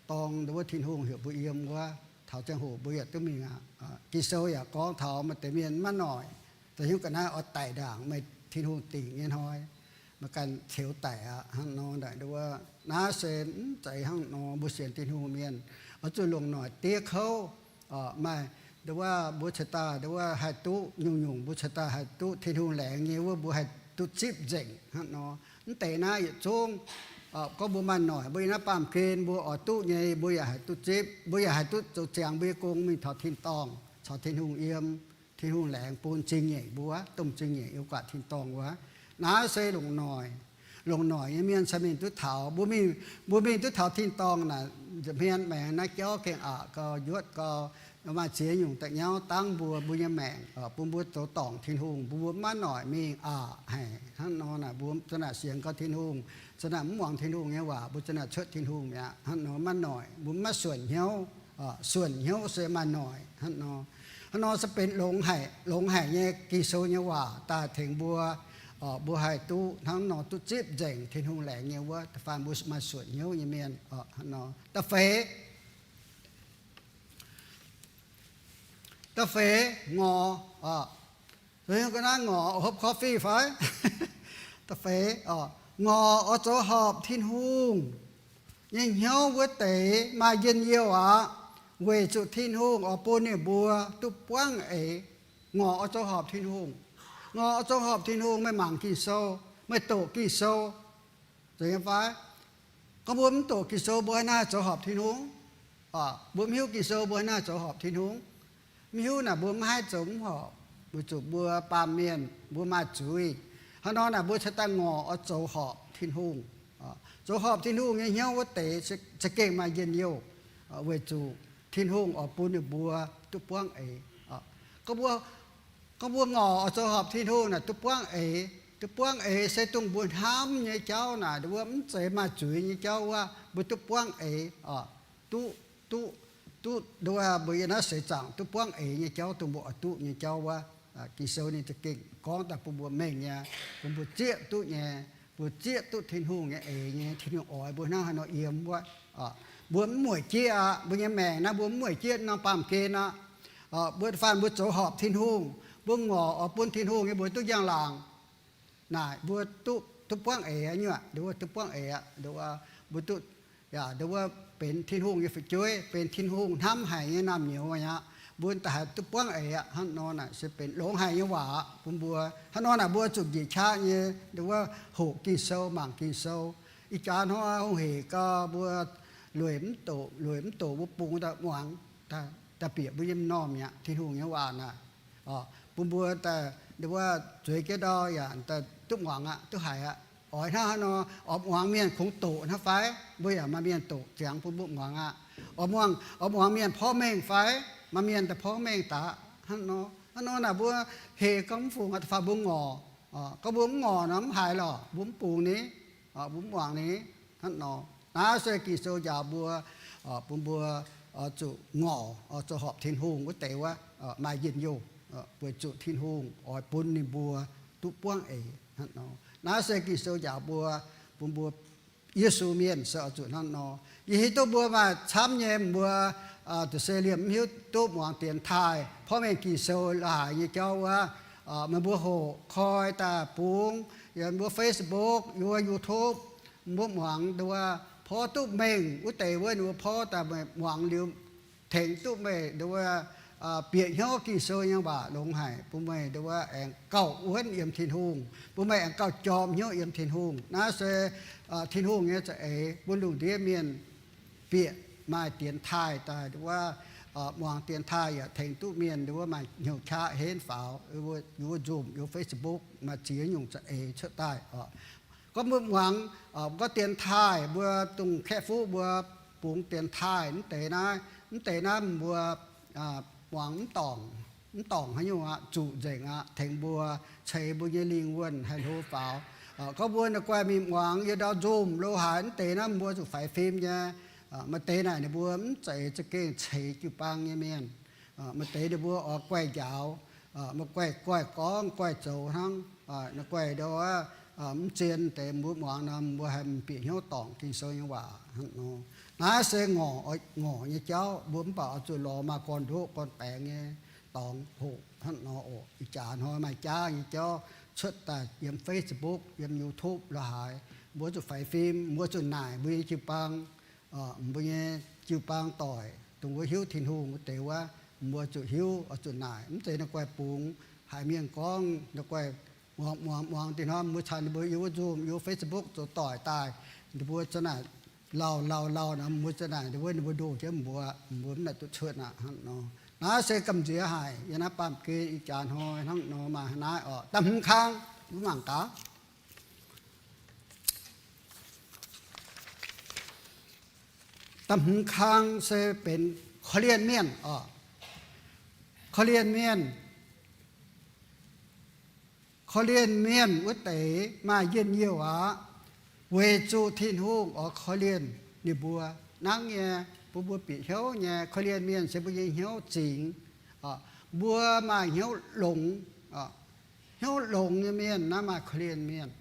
dorng ndongc wuov Tin-Hungh heuc mbuo yiem wuov, taux ziangh hoc mbuo yaac duqv mingh aqv. Ging-Sou yaac gorngv taux maaih deix mienh maiv noic, da'hiuv ga'naaiv oix daic ndaangc meih Tin-Hungh dingc nyei hnoi, meih ganh ceux daic aqv. Hnangv nor ndongc wuov naaiv se mv zeiz hnangv nor. Mbuo sienx Tin-Hungh mienh oix zuqc longc noic diev kouv. Maaih ndongc wuov mbuo cingx daaih ndongc wuov haih duqv nyungc-nyungc, mbuo cingx daaih haih duqv Tin-Hungh laengz nyei wuov, mbuo haih duqv zipv nzengc hnangv nor. Mv deix naaiv yietc zungv, gorngv mbuo maaih noic, mbuo yiem naaiv baamh gen mbuo oix duqv nyei, mbuo yaac haih duqv zipv, mbuo yaac haih duqv zoux ziangx mbuo nyei gong mingh taux tin-dorngh caux Tin-Hungh yiem. Tin-Hungh laengz bun zingh nyeic mbuo, domh zingh nyeic yiem guaax tin-dorngh wuov. Naaiv se longc noic. Longc noic nyei mienh se mingh duqv taux, mbuo mingh, mbuo mingh duqv taux tin-dorngh naaic, nza'hmien maengx naaiv jauv gengh aqc gau, njuotv gau, maaih ziex nyungc da'nyauv dangv mbuo, mbuo nyei maengc, bun mbuo zoux dorngc Tin-Hungh, bun mbuo maiv noic mingh aqc haic. Hnangv nor naaic mbuo za'naaic sienx gau Tin-Hungh, za'naaic mv muangx Tin-Hungh nyei waac, mbuo za'naaic cuotv Tin-Hungh mi'aqv. Hnangv nor maiv noic, mbuo maiv suonc hnyouv. Suonc hnyouv se maaih noic hnangv nor. Hnangv nor se benx longx haic, longx haic nyei Ging-Sou nyei waac daaih tengx mbuo, mbuo haih duqv hnangv nor duqv zipv nzengc Tin-Hungh laengz nyei wuov. Da'faanh mbuo maaih suonc hnyouv nyei mienh, hnangv nor. Da'feix, da'feix ngorc, naaiv ngorc hopv coffee fai? Da'feix, ngorc oix zoux horpc Tin-Hungh nyei hnyouv wuov deix maaih njien-youh aqv, weic zuqc Tin-Hungh oix bun ninh mbuo duqv buangv eix. Ngorc oix zoux horpc Tin-Hungh. Ngorc oix zoux horpc Tin-Hungh, meih mangc Ging-Sou, meih doqc Ging-Sou, zeiz nyei fai? Gorngv mbuo mv doqc Ging-Sou, mbuo hnangv haaix zoux horpc Tin-Hungh? Mbuo mv hiuv Ging-Sou, mbuo hnangv haaix zoux horpc Tin-Hungh? Mv hiuv naaic mbuo maiv haih zoux mv horpc, weic zuqc mbuo baamh mienh, mbuo maaih zuiz. Hnangv nor naaic mbuo cingx daaih ngorc oix zoux horpc Tin-Hungh. Zoux horpc Tin-Hungh nyei hnyouv wuov deix za'gengh maaih njien-youh, weic zuqc Tin-Hungh oix bun ninh mbuo duqv buangv eix. Gorngv mbuo, gorngv mbuo ngorc oix zoux horpc Tin-Hungh naaic duqv buangv eix. Duqv buangv eix se dongh mbuo hnamv nyei jauv naaic, mbuo mv zeiz maaih zuiz nyei jauv wuov, mbuo duqv buangv eix. Duqv, duqv, duqv, mbuo yiem naaiv seix zaangc duqv buangv eix nyei jauv, dongh mbuo oix duqv nyei jauv wuov. Ging-Sou ninh za'gengh gorngv daaih bun mbuo mengh nyei, bun mbuo zieqv duqv nyei, mbuo zieqv duqv Tin-Hungh nyei eix nyei, Tin-Hungh oix mbuo hnangv haaix nor yiem wuov. Mbuo mv mueic jieqv aqv. Mbuo nyei maengc naaiv mbuo mv mueic jieqv norm baamh gen aqv. Mbuo faanh mbuo zoux horpc Tin-Hungh, mbuo ngorc oix bun Tin-Hungh nyei mbuox duqv njang-laangc naaic, mbuo duqv, duqv buangv eix nyuoqc, nduov duqv buangv eix aqv. Nduov, mbuo duqv, yaac nduov benx Tin-Hungh nyei fu'jueiv, benx Tin-Hungh hnamv haic nyei naamh nyouz aqv. Mbuo da'haiz duqv buangv eix aqv. Hnangv nor naaic se benx longx haic nyei waac bun mbuo. Hnangv nor naaic mbuo zuqc njiec qaqv nyei nduov hoqc Ging-Sou, mangc Ging-Sou. Ih jaax hnoi hungh hec gau mbuo lueic mv doqc, lueic mv doqc mbuo bungx daaih muangx, daaih bieqc mbuo nyei m'normh mi'aqv. Tin-Hungh nyei waac naaic bun mbuo daaih nduov zueiz jienv ndau yaac daaih duqv muangx aqv, duqv haiz aqv. Oix hnangv haaix nor, oix muangx mienh kungx doqc hnangv fai? Mbuo yaac maaih mienh doqc ziangx bun mbuo muangx aqv. Oix muangx, oix muangx mienh porv mengh fai? Maaih mienh daaih porv mengh daaih aqv. Hnangv nor, hnangv nor naaic mbuo hec gau mv fungc aqv, da'faanh mbuo ngorc. Gorngv mbuo mv ngorc nor mv haiz lorqc, mbuo mv bungx ni, mbuo mv muangx ni. Hnangv nor, naaiv se Ging-Sou njaaux mbuo, bun mbuo oix zuqc ngorc, oix zoux horpc Tin-Hungh wuov deix wuov, maaih njien-youh, weic zuqc Tin-Hungh oix bun ninh mbuo duqv buangv eix. Hnangv nor, naaiv se Ging-Sou njaaux mbuo, bun mbuo Yesu mienh se oix zuqc hnangv nor. Yie hiuv duqv mbuo maaih camv nyei mbuo, se liemh mv hiuv duqv muangx dienx taaih porv mengh Ging-Sou la'haaix nyei jauv wuov, meih mbuo hoqc koi daaih bungx yiem mbuo Facebook, yiem mbuo YouTube, mbuo muangx nduov porv duqv mengh wuov deix wuov, ninh mbuo porv daaih meih muangx liuz tengx duqv meih nduov bieqc hnyouv Ging-Sou nyei waac longx haic, bun meih nduov aengx gauh wuonv yiem Tin-Hungh, bun meih aengx gauh jorm hnyouv yiem Tin-Hungh. Naaiv se Tin-Hungh nyei za'eix bun lungh ndiev mienh bieqc maaih dienx taaih daaih nduov, muangx dienx taaih yaac tengx duqv mienh nduov maaih hnyouv qaqv henv faaux, yiem wuov nzumc, yiem Facebook maaih ziex nyungc za'eix cuotv daaih. Gorngv mbuo muangx, gorngv dienx taaih, mbuo dongh kaeqv fuqv mbuo bungx dienx taaih mv deix naaiv, mv deix naaiv mbuo muangx mv dorngc, mv dorngc haaix nyungc aqv, zuqc nzengc aqv, tengx mbuo, ceix mbuo nyei lingh wuonh haih hlo faaux. Gorngv mbuo naaiv guaih mingh muangx yiem ndau nzunc lo haaix mv deix naaiv mbuo zuqc faix fim nyei. Maaih deix naaic ninh mbuo mv zeiz za'gengh ceix jiu-baang nyei mienh. Maaih deix ninh mbuo oix guaih njaaux, maaih guaih, guaih gorngv guaih zoux hnangv. Naaiv guaih ndau aqv, mv zien deix mbuo muangx nor mbuo haih bieqc hnyouv dorngc Ging-Sou nyei waac hnangv nor. Naaiv se ngorc, ngorc nyei jauv, mbuo mv baac oix zuqc lorz maaih gorn-ndoqv gorn-baengx nyei dorngx hoqc hnangv nor oc. Ih jaax hnoi maaih jaav nyei jauv cuotv daaih yiem Facebook, yiem YouTube lo haaix, mbuo zuqc faix fim, mbuo zuqc naaic mbuo nyei jiu-baang, mbuo nyei jiu-baang doic, dongh wuov hiuv Tin-Hungh wuov deix wuov, mbuo zuqc hiuv, oix zuqc naaic. Mv zeiz naaiv guaih bungx haiz mienh gorngv, naaiv guaih muangx, muangx, muangx dih hnoi mbuo caux ninh mbuo yiem wuov nzunc, yiem Facebook zoux doic daaih, ninh mbuo za'naaic lauh, lauh, lauh nor mbuo za'naaic, ninh mbuo, ninh mbuo ndoh jienv mbuo, mbuo mv naaic duqv cuotv aqv hnangv nor. Naaiv se gamh nziex haic, yiem naaiv baamh gen ih jaax hnoi hnangv nor maaih hnangv naaiv oc. Da'hmz kang, mbuo mangc gaax. Da'hmz kang se benx korv-lienh mienh oc. Korv-lienh mienh, korv-lienh mienh wuov deix maaih njien-youh aqv, weic zuqc Tin-Hungh oix korv-lienh ninh mbuo. Hnangv nyei, bun mbuo bieqc hnyouv nyei, korv-lienh mienh se mbuo nyei hnyouv zingx. Mbuo maaih hnyouv longx. Hnyouv longx nyei mienh naaiv maaih korv-lienh mienh.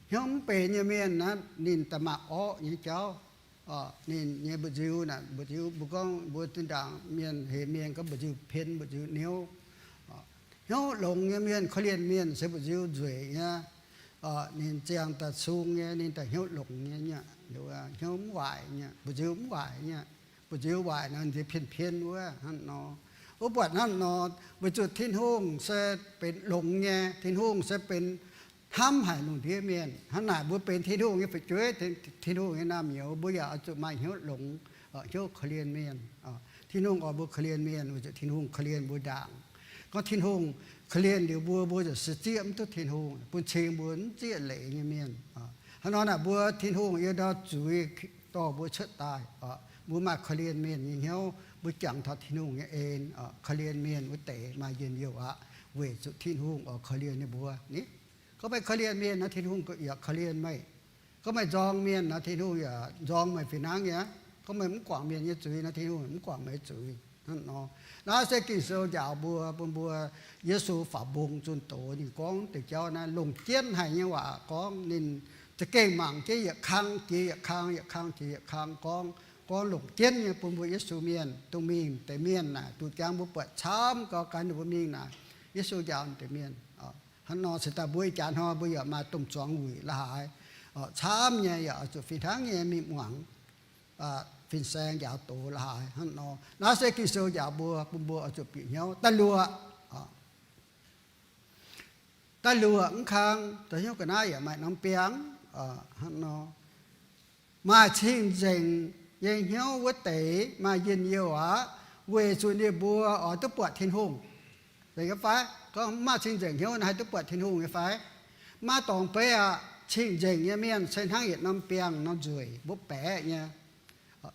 Hnyouv mv benx nyei mienh naaiv ninh daaih maaih orqv nyei jauv. Ninh nyei mba'nziu naaic, mba'nziu mbuo gorngv mbuo zinh ndaangc mienh hemx mienh gorngv mba'nziu pien, mba'nziu niouv. Hnyouv longx nyei mienh, korv-lienh mienh se mba'nziu nzueic nyei. Ninh ziangh daaih sung nyei, ninh daaih hnyouv longx nyei, hnyouv mv waaic nyei, mba'nziu mv waaic nyei. Mba'nziu waaic nor, nziex pien-pien wuov hnangv nor. Wuov buatc hnangv nor, weic zuqc Tin-Hungh se benx longx nyei, Tin-Hungh se benx hnamv haic lungh ndiev mienh. Hnangv naaic mbuo benx Tin-Hungh nyei fu'jueiv, Tin-Hungh nyei naamh nyouz, mbuo yaac oix zuqc maaih hnyouv longx, hnyouv korv-lienh mienh. Tin-Hungh oix mbuo korv-lienh mienh weic zuqc Tin-Hungh korv-lienh mbuo ndaangc. Gorngv Tin-Hungh korv-lienh liuz mbuo, mbuo ziouc se zieqv mv duqv Tin-Hungh, bun cing mbuo mv zieqv leiz nyei mienh. Hnangv nor naaic mbuo Tin-Hungh yiem ndau zuiz dorh mbuo cuotv daaih, mbuo maaih korv-lienh mienh nyei hnyouv, mbuo jangx taux Tin-Hungh nyei en. Korv-lienh mienh wuov deix maaih njien-youh aqv, weic zuqc Tin-Hungh oix korv-lienh ninh mbuo ni. Gorngv meih korv-lienh mienh nor, Tin-Hungh yaac korv-lienh meih. Gorngv meih nzorng mienh nor, Tin-Hungh yaac nzorng meih fih hnangv nyei. Gorngv meih mv guangc mienh nyei zuiz nor, Tin-Hungh mv guangc meih zuiz hnangv nor. Naaiv se Ging-Sou njaaux mbuo, bun mbuo Yesu faaux mbong zunh doz ninh gorngv deix jauv naaiv longc jienv haic nyei waac gorngv. Ninh za'gengh mangc jienv yietc kang jiex yietc kang, yietc kang jiex yietc kang gorngv, gorngv longc jienv nyei bun mbuo Yesu mienh, dongh mingh deix mienh naaic, duqv jangx mbuo buatc camv gau gan ninh mbuo mingh naaic, Yesu njaaux deix mienh. Hnangv nor se daaih mbuo ih jaax hnoi mbuo yaac maaih domh zuangx wuic la'haaix, camv nyei yaac oix zuqc fih hnangv nyei mingh muangx fin-saeng njaaux doz la'haaix hnangv nor. Naaiv se Ging-Sou njaaux mbuo, bun mbuo oix zuqc bieqc hnyouv. Da'luoqc, da'luoqc mv kang, da'hnyouv ga'naaiv yaac maaih norm biangh hnangv nor. Maaih cing-nzengc nyei hnyouv wuov deix maaih njien-youh aqv, weic zuqc ninh mbuo oix duqv buatc Tin-Hungh. Zeiz nyei fai? Gorngv mv maaih cing-nzengc hnyouv naaiv haih duqv buatc Tin-Hungh nyei fai? Maiv dorngx beiv aqv. Cing-nzengc nyei mienh se hnangv yietc norm biangh nor nzueic mbopv baeqc nyei.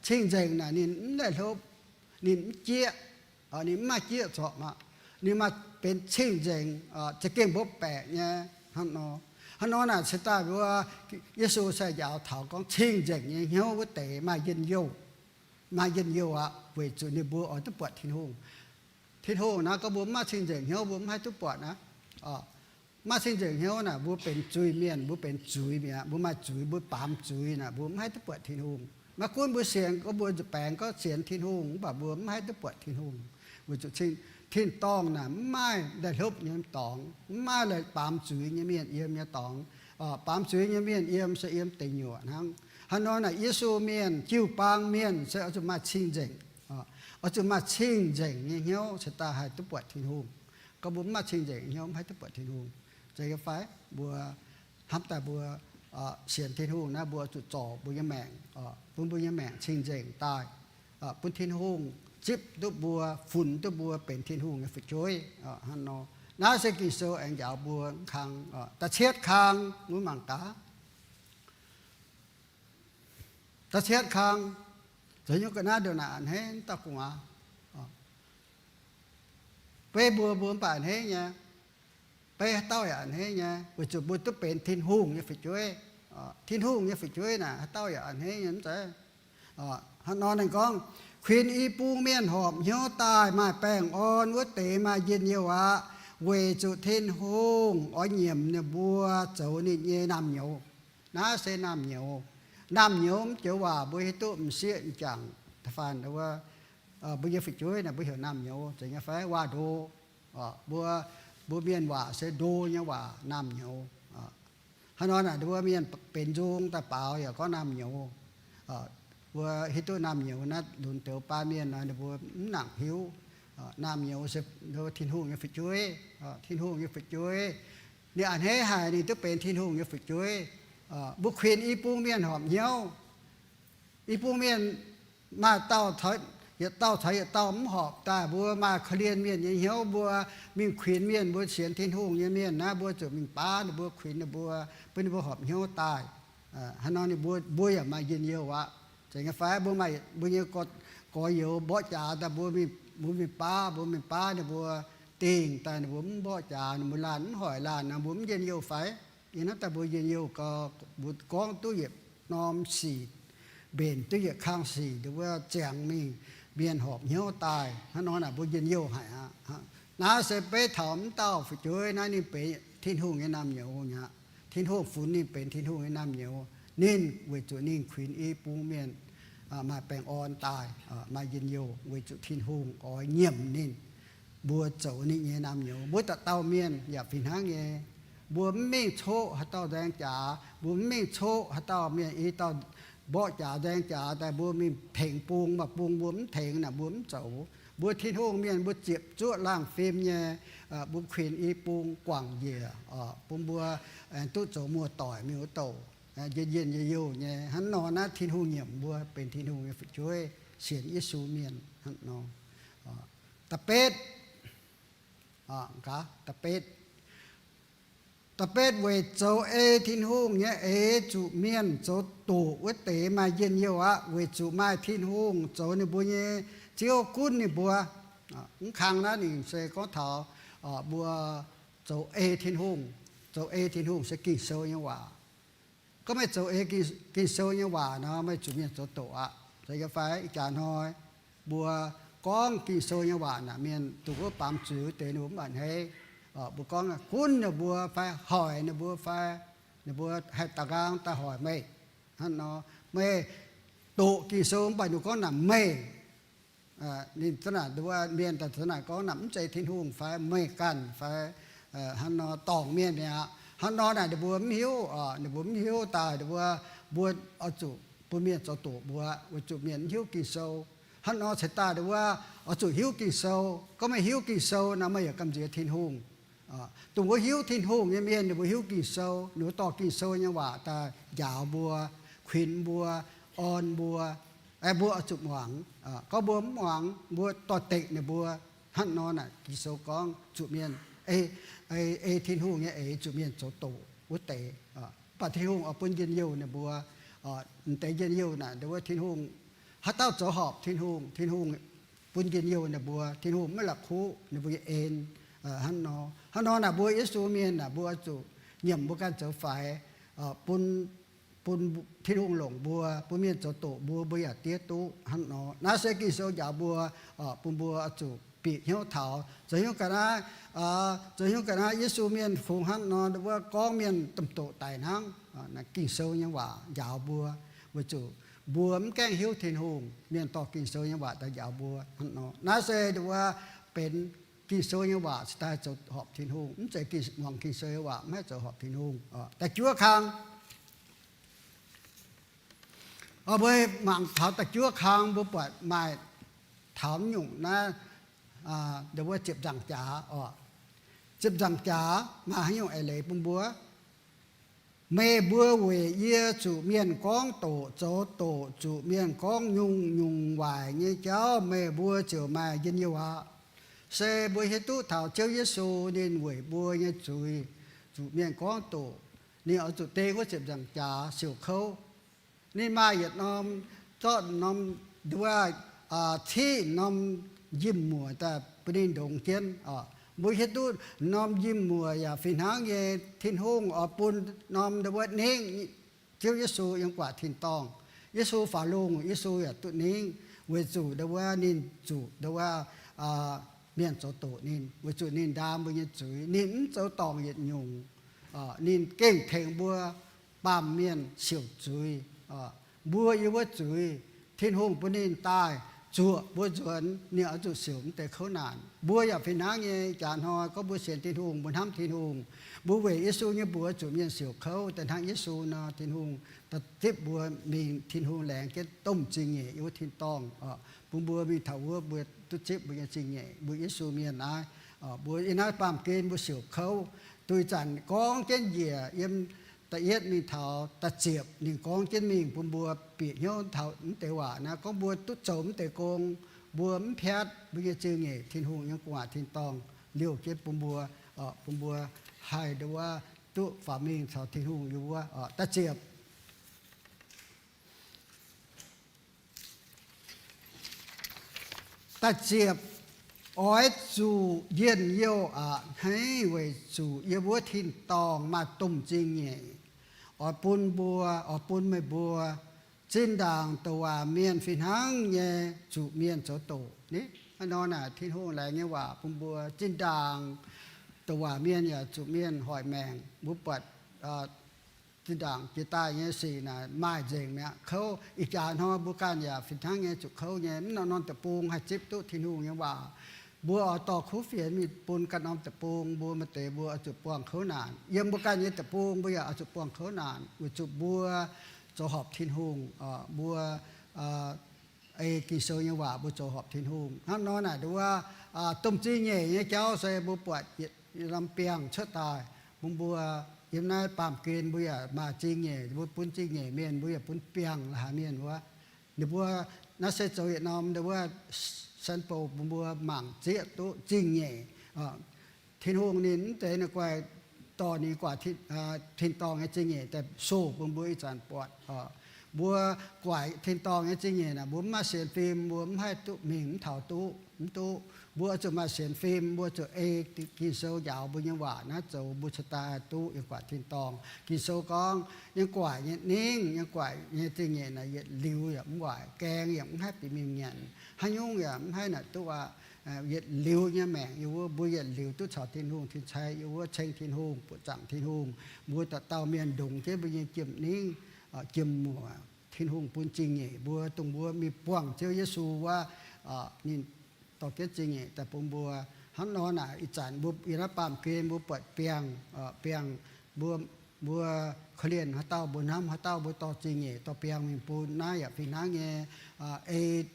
Cing-nzengc naaic ninh mv laih hlopv, ninh mv jieqv, ninh mv maaih jieqv zorpc aqv. Ninh maaih benx cing-nzengc, za'gengh mbopv baeqc nyei hnangv nor. Hnangv nor naaic se daaih mbuo Yesu se njaaux taux gorngv cing-nzengc nyei hnyouv wuov deix maaih njien-youh, maaih njien-youh aqv, weic zuqc ninh mbuo oix duqv buatc Tin-Hungh. Tin-Hungh naaiv gorngv mbuo mv maaih cing-nzengc hnyouv mbuo mv haih duqv buatc naaiv. Mv maaih cing-nzengc hnyouv naaic mbuo benx zuiz-mienh, mbuo benx zuiz mi'aqv, mbuo maaih zuiz, mbuo baamz zuiz naaic mbuo mv haih duqv buatc Tin-Hungh. Maiv gunv mbuo sienx gorngv mbuo nzuih baengx gorngv sienx Tin-Hungh mv baac mbuo mv haih duqv buatc Tin-Hungh, weic zuqc tin-dorngh naaic mv maaih laih hlopv nyei dorngx, mv maaih baamz zuiz nyei mienh yiem nyei dorngx. Baamz zuiz nyei mienh yiem se yiem deic nyuoqc hnangv. Hnangv nor naaic Yesu mienh, jiu-baang mienh se oix zuqc maaih cing-nzengc, oix zuqc maaih cing-nzengc nyei hnyouv cingx daaih haih duqv buatc Tin-Hungh. Gorngv mbuo mv maaih cing-nzengc hnyouv mv haih duqv buatc Tin-Hungh. Zeiz nyei fai? Mbuo hnamv daaih mbuo sienx Tin-Hungh naaiv mbuo zuqc zorc mbuo nyei maengc, bun mbuo nyei maengc cing-nzengc daaih, bun Tin-Hungh zipv duqv mbuo, funx duqv mbuo benx Tin-Hungh nyei fu'jueiv hnangv nor. Naaiv se Ging-Sou aengx njaaux mbuo kang. Da'cietv kang, mbuo mangc gaax. Da'cietv kang, zoux hnyouv ga'naaiv ndongc naaic a'hneiv dauh gu'nguaaz. Beiv mbuo, mbuo mv baac a'hneiv nyei. Beiv haaix dauh yaac a'hneiv nyei, weic zuqc mbuo duqv benx Tin-Hungh nyei fu'jueiv. Tin-Hungh nyei fu'jueiv naaic haaix dauh yaac a'hneiv nyei, mv zeiz? Hnangv nor ninh gorngv, kuinx i bung mienh horpc hnyouv daaih maaih baengh orn wuov deix maaih njien-youh aqv, weic zuqc Tin-Hungh oix nyiemc ninh mbuo zoux ninh nyei naamh nyouz. Naaiv se naamh nyouz. Naamh nyouz mv joux waac mbuo hiuv duqv m'sieqv m'jangc da'faanh mbuo nyei fu'jueiv naaic mbuo heuc naamh nyouz, zeiz nyei fai? Waac-ndo. Mbuo, mbuo mienh waac se ndo nyei waac, naamh nyouz. Hnangv nor naaic mbuo mienh benx nzung daaih baaux yaac gorngv naamh nyouz. Mbuo hiuv duqv naamh nyouz naaiv lunx douz baan mienh nor ninh mbuo mv nangc hiuv. Naamh nyouz se Tin-Hungh nyei fu'jueiv. Tin-Hungh nyei fu'jueiv, ninh a'hneiv haic ninh duqv benx Tin-Hungh nyei fu'jueiv. Mbuo kuinx i bung mienh horpc hnyouv. I bung mienh maaih dauh, yietc dauh caux yietc dauh mv horpc daaih, mbuo maaih korv-lienh mienh nyei hnyouv, mbuo mingh kuinx mienh, mbuo sienx Tin-Hungh nyei mienh naaiv, mbuo zuqc mingh baav ninh mbuo, kuinx ninh mbuo, bun ninh mbuo horpc hnyouv daaih. Hnangv nor ninh mbuo, mbuo yaac maaih njien-youh aqv. Zeiz nyei fai? Mbuo maaih mbuo nyei gorx-youz mborqv jaax daaih, mbuo mingh, mbuo mingh baav, mbuo mingh baav ninh mbuo, dingh daaih ninh mbuo mv mborqv jaax, ninh mbuo laanh mv hoic laanh nor, mbuo mv njien-youh fai? Yie hnamv daaih mbuo njien-youh gau, mbuo gorngv duqv yietc norm sic, mbenc duqv yietc kang sic, ndongc wuov ziangx mingh mienh horpc hnyouv daaih. Hnangv nor naaic mbuo njien-youh haic aqv. Naaiv se beiv taux mv dauh fu'jueiv naaiv ninh benx Tin-Hungh nyei naamh nyouz aqv. Tin-Hungh funx ninh benx Tin-Hungh nyei naamh nyouz. Ninh weic zuqc ninh kuinx i bung mienh maaih baengh orn daaih, maaih njien-youh weic zuqc Tin-Hungh oix nyiemc ninh mbuo zoux ninh nyei naamh nyouz. Mbuo dauh dauh mienh yaac fih hnangv nyei. Mbuo mv mingh coqv haaix dauh nzaeng jaax, mbuo mv mingh coqv haaix dauh mienh i dauh mborqv jaax nzaeng jaax daaih mbuo mingh tengx bung, maaih bung mbuo mv tengx naaic mbuo mv zoux. Mbuo Tin-Hungh mienh mbuo ziepc zuoqv laangh fim nyei, mbuo kuinx i bung guangc njiec, bun mbuo duqv zoux muoz-doic mingh wuov douc, njien-youh nyei. Hnangv nor naaiv Tin-Hungh nyiemc mbuo benx Tin-Hungh nyei fu'jueiv, sienx Yesu mienh hnangv nor. Da'betv, da'betv, da'betv weic zoux ei Tin-Hungh nyei eix zuqc mienh zoux doqc wuov deix maaih njien-youh aqv, weic zuqc maaih Tin-Hungh zoux ninh mbuo nyei Ziouv gunv ninh mbuo. Mv kang naaiv ninh se gorngv taux mbuo zoux ei Tin-Hungh. Zoux ei Tin-Hungh se Ging-Sou nyei waac. Gorngv meih zoux ei Ging-Sou nyei waac nor, meih zuqc mienh zoux doqc aqv. Zeiz nyei fai? Ih jaax hnoi mbuo gorngv Ging-Sou nyei waac naaic, mienh dongh wuov baamz zuiz wuov deix ninh mbuo mv a'hneiv. Mbuo gorngv gunv ninh mbuo fai hoic ninh mbuo fai ninh mbuo haih da'nqaang daaih hoic meih. Hnangv nor, meih doqc Ging-Sou mv baac ninh gorngv naaic meih, ninh zanc naaic mienh daaih zanc naaic gorngv naaic mv zeiz Tin-Hungh fai meih ganh fai hnangv nor dorngc mienh mi'aqv. Hnangv nor naaic ninh mbuo mv hiuv, ninh mbuo mv hiuv daaih ninh mbuo, mbuo oix zuqc bun mienh zoux doqc mbuo weic zuqc mienh mv hiuv Ging-Sou. Hnangv nor ceix daaih ninh mbuo oix zuqc hiuv Ging-Sou. Gorngv meih hiuv Ging-Sou nor, meih yaac gamh nziex Tin-Hungh. Dongh wuov hiuv Tin-Hungh nyei mienh ninh mbuo hiuv Ging-Sou, ninh mbuo dorh Ging-Sou nyei waac daaih njaaux mbuo, kuinx mbuo, orn mbuo, mbuo oix zuqc muangx. Gorngv mbuo mv muangx, mbuo dorh dengh ninh mbuo. Hnangv nor naaic Ging-Sou gorngv zuqc mienh ei, ei Tin-Hungh nyei eix zuqc mienh zoux doqc wuov deix. Mv baac Tin-Hungh oix bun njien-youh ninh mbuo. M'deix njien-youh naaic, ndongc wuov Tin-Hungh, haaix dauh zoux horpc Tin-Hungh, Tin-Hungh bun njien-youh ninh mbuo. Tin-Hungh maiv la'kuqv ninh mbuo nyei en. Hnangv nor, hnangv nor naaic mbuo Yesu mienh naaic mbuo oix zuqc nyiemc mbuo ganh zoux faix, bun, bun Tin-Hungh longc mbuo, bun mienh zoux doqc mbuo, mbuo yaac diev duqv hnangv nor. Naaiv se Ging-Sou njaaux mbuo, bun mbuo oix zuqc bieqc hnyouv taux. Zoux hnyouv ga'naaiv, zoux hnyouv ga'naaiv Yesu mienh fungx hnangv nor, wuov gorngv mienh domh doqc daic hnangv. Naaiv Ging-Sou nyei waac njaaux mbuo, weic zuqc mbuo mv gaengh hiuv Tin-Hungh, mienh dorh Ging-Sou nyei waac daaih njaaux mbuo hnangv nor. Naaiv se wuov benx Ging-Sou nyei waac cingx daaih zoux horpc Tin-Hungh. Mv zeiz muangx Ging-Sou nyei waac mv haih zoux horpc Tin-Hungh. Da'juov kang, mbuo mangc taux da'juov kang mbuo buatc maaih taux mv nyungc naaiv, ndongc wuov ziepc nzaangc jaax oc. Ziepc nzaangc jaax maaih haaix nyungc eix leiz bun mbuo? Meih mbuo weic yie zuqc mienh gorngv doqc zoux doqc, zuqc mienh gorngv nyungc-nyungc waaic nyei jauv, meih mbuo ziouc maaih njien-youh aqv. Se mbuo hiuv duqv taux Ziouv Yesu ninh weic mbuo nyei zuiz zuqc mienh gorngv doqc, ninh oix zuqc deng wuov ziepc nzaangc jaax siouc kouv. Ninh maaih yietc norm, zorqv norm, nduov, ciqv norm njimv-muoc daaih bun ninh ndongx jienv. Mbuo hiuv duqv norm njimv-muoc yaac fih hnangv nyei, Tin-Hungh oix bun norm ndau wuov ningv Ziouv Yesu yiem gu'nguaaic tin-dorngh. Yesu faaux lungh, Yesu yaac duqv ningv, weic zuqc ndau wuov ninh zuqc ndau wuov mienh zoux doqc ninh, weic zuqc ninh ndaam mbuo nyei zuiz. Ninh mv zoux dorngc yietc nyungc. Ninh gengh tengx mbuo baamh mienh siouc zuiz. Mbuo yiem wuov zuiz, Tin-Hungh bun ninh daaih zuoqc mbuo nzuonx, ninh oix zuqc siouc mv deix kouv naanc. Mbuo yaac fih hnangv nyei. Jaax hnoi gorngv mbuo sienx Tin-Hungh, mbuo hnamv Tin-Hungh, mbuo weic Yesu nyei mbuox zuqc mienh siouc kouv daaih hnangv Yesu nor. Tin-Hungh da'zipv mbuo mingh, Tin-Hungh laengz jienv domh zingh nyeic yiem wuov tin-dorngh, bun mbuo mingh taux wuov mbuo duqv zipv mbuo nyei zingh nyeic, mbuo Yesu mienh naaiv. Mbuo yiem naaiv baamh gen mbuo siouc kouv, duih zanc gorngv jienv njiec yiem da'yietv mingh taux da'ziepc ninh gorngv jienv mingh bun mbuo bieqc hnyouv taux mv deix waac naaiv, gorngv mbuo duqv zoux mv deix gong, mbuo mv piatv mbuo nyei zingh nyeic, Tin-Hungh nyei gu'nguaaic tin-dorngh liouh jienv bun mbuo, bun mbuo haih ndau wuov duqv faaux mingh caux Tin-Hungh yiem wuov. Da'ziepc Da'ziepc, oix zuqc njien-youh aqc hneiv weic zuqc yiem wuov tin-dorngh maaih domh zingh nyeic oix bun mbuo, oix bun meih mbuo. Zinh ndaangc douc waac mienh fih hnangv nyei zuqc mienh zoux doqc. Hnangv nor naaic Tin-Hungh laengz nyei waac bun mbuo. Zinh ndaangc douc waac mienh yaac zuqc mienh hoic maengc. Mbuo buatc zinh ndaangc jiex daaih nyei sic naaic maaih nzengc mi'aqv. Kouv, ih jaax hnoi mbuo ganh yaac fih hnangv nyei zuqc kouv nyei. Mv norm-norm deic-bung haih zipv duqv Tin-Hungh nyei waac. Mbuo oix dorh kuv fienx mingh bun ganh norm deic-bung. Mbuo maaih deix mbuo oix zuqc buangh kouv naanc. Yiem mbuo ganh nyei deic-bung mbuo yaac oix zuqc buangh kouv naanc weic zuqc mbuo zoux horpc Tin-Hungh. Mbuo ei Ging-Sou nyei waac mbuo zoux horpc Tin-Hungh. Hnangv nor naaic wuov domh zingh nyeic nyei jauv se mbuo buatc yietc norm biangh cuotv daaih bun mbuo. Yiem naaiv baamh gen mbuo yaac maaih zingh nyeic, mbuo bun zingh nyeic mienh, mbuo yaac bun biangh la'haaix mienh wuov. Ninh mbuo naaiv se zoux yietc norm ndau wuov sample bun mbuo mangc zieqv duqv zingh nyeic. Tin-Hungh ninh mv zeiz naaic guaih dorh ninh guaax tin-dorngh nyei zingh nyeic daaih soh bun mbuo ih zanc buatc. Mbuo guaax tin-dorngh nyei zingh nyeic naaic, mbuo mv maaih sienx fim, mbuo mv haih duqv mingh mv taux duqv, mv duqv. Mbuo zuqc maaih sienx fim, mbuo zuqc ei Ging-Sou njaaux mbuo nyei waac naaiv zoux, mbuo cingx daaih duqv yiem guaax tin-dorngh. Ging-Sou gorngv, yiem guaax nyei ningv, yiem guaax nyei zingh nyeic naaic yietc liuz yaac mv waaic, gaeng yaac mv haih bieqc mingh nyanc, haaix nyungc yaac mv haih naaic duqv aqv. Yietc liuz nyei maengc yiem wuov, mbuo yietc liuz duqv caux Tin-Hungh cingx cai yiem wuov ceng Tin-Hungh, buoqc zaangc Tin-Hungh. Mbuo dauh dauh mienh ndongx jienv mbuo nyei jiem-ningv, jiem-muoc, Tin-Hungh bun zingh nyeic mbuo, dongh mbuo mingh buangh Ziouv Yesu wuov, ninh dorh jienv zingh nyeic daaih bun mbuo. Hnangv nor naaic ih zanc mbuo yiem naaiv baamh gen mbuo buatc biangh, biangh, mbuo, mbuo korv-lienh haaix dauh, mbuo hnamv haaix dauh, mbuo dorh zingh nyeic dorh biangh mingh bun. Naaiv yaac fih hnangv nyei. Ei,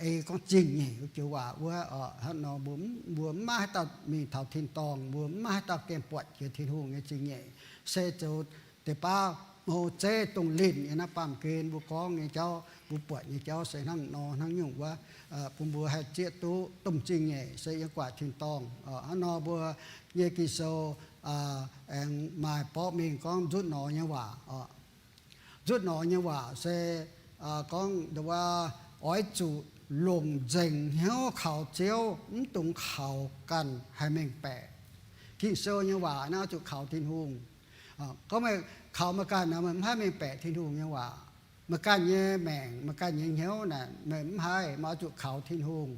ei gorngv zingh nyeic joux waac wuov, hnangv nor mbuo, mbuo mv maaih haaix dauh mingh taux tin-dorngh, mbuo mv maaih haaix dauh gengh buatc jiex Tin-Hungh nyei zingh nyeic. Se zoux deix baav mou zeiv dongh linh yiem naaiv baamh gen mbuo gorngv nyei jauv, mbuo buatc nyei jauv se hnangv nor hnangv nyungc wuov, bun mbuo haih zieqv duqv domh zingh nyeic se yiem guaax tin-dorngh. Hnangv nor mbuo nyei Ging-Sou aengx maaih borqv mingh gorngv nzutv nor nyei waac. Nzutv nor nyei waac se gorngv nduov, oix zuqc longc nzengc hnyouv kaux Ziouv, mv dungx kaux ganh haih mengh baeqc. Ging-Sou nyei waac naaiv oix zuqc kaux Tin-Hungh. Gorngv meih kaux meih ganh nor, meih mv haih mengh baeqc Tin-Hungh nyei waac. Meih ganh nyei maengc, meih ganh nyei hnyouv naaic meih mv haih, meih oix zuqc kaux Tin-Hungh.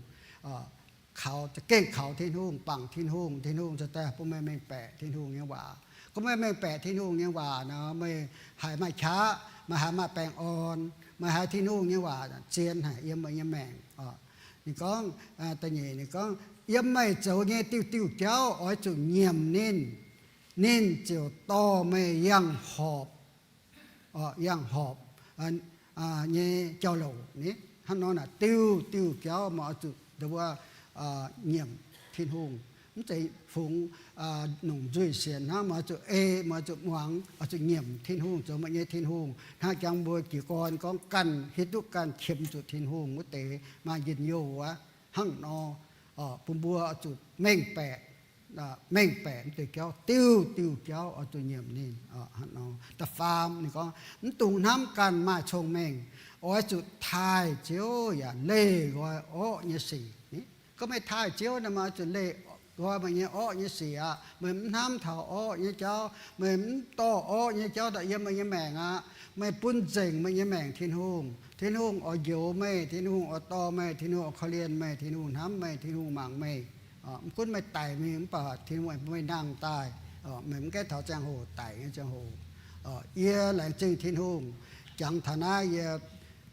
Kaux, za'gengh kaux Tin-Hungh, bangc Tin-Hungh, Tin-Hungh ziouc daaih bun meih mengh baeqc Tin-Hungh nyei waac. Gorngv meih mengh baeqc Tin-Hungh nyei waac nor, meih haiz maaih qaqv, meih haiz maaih baengh orn, meih haiz Tin-Hungh nyei waac zien haic yiem meih nyei maengc. Ninh gorngv, da'nyeic ninh gorngv, yiem meih zoux nyei diuh diuh jauv oix zuqc nyiemc ninh. Ninh ziouc dorh meih yangh horpc, yangh horpc nyei jauv-louc ni. Hnangv nor naaic diuh diuh jauv meih oix zuqc nduov, nyiemc Tin-Hungh. Mv zeiz fungx nongc nzuih sienx hnangv, meih oix zuqc ei, meih oix zuqc muangx, oix zuqc nyiemc Tin-Hungh zoux meih nyei Tin-Hungh. Hnangv jangx mbuo jiez gorn gorngv ganh hiuv duqv ganh qiemx zuqc Tin-Hungh wuov deix maaih njien-youh wuov. Hnangv nor, bun mbuo oix zuqc mengh baeqc, mengh baeqc mv deix jauv, diuh diuh jauv oix zuqc nyiemc ninh. Hnangv nor, da'faam ninh gorngv, mv dungx hnamv ganh maaih cong-mengh, oix zuqc taaih Ziouv yaac leih nqoi orqv nyei sic. Gorngv meih taaih Ziouv nor, meih zuqc leih nqoi meih nyei orqv nyei sic aqv. Meih mv hnamv taux orqv nyei jauv, meih mv dorh orqv nyei jauv daaih yiem meih nyei maengc aqv, meih bun nzengc meih nyei maengc Tin-Hungh. Tin-Hungh oix njoux meih, Tin-Hungh oix dorh meih, Tin-Hungh oix korv-lienh meih, Tin-Hungh hnamv meih, Tin-Hungh mangc meih. Mv gunv meih daic mingh mv baac Tin-Hungh bun meih nangh daaih. Meih mv gaengh taux ziangh hoc daic nyei ziangh hoc. Yie laengz zingh Tin-Hungh. Jangx taux naaiv yie,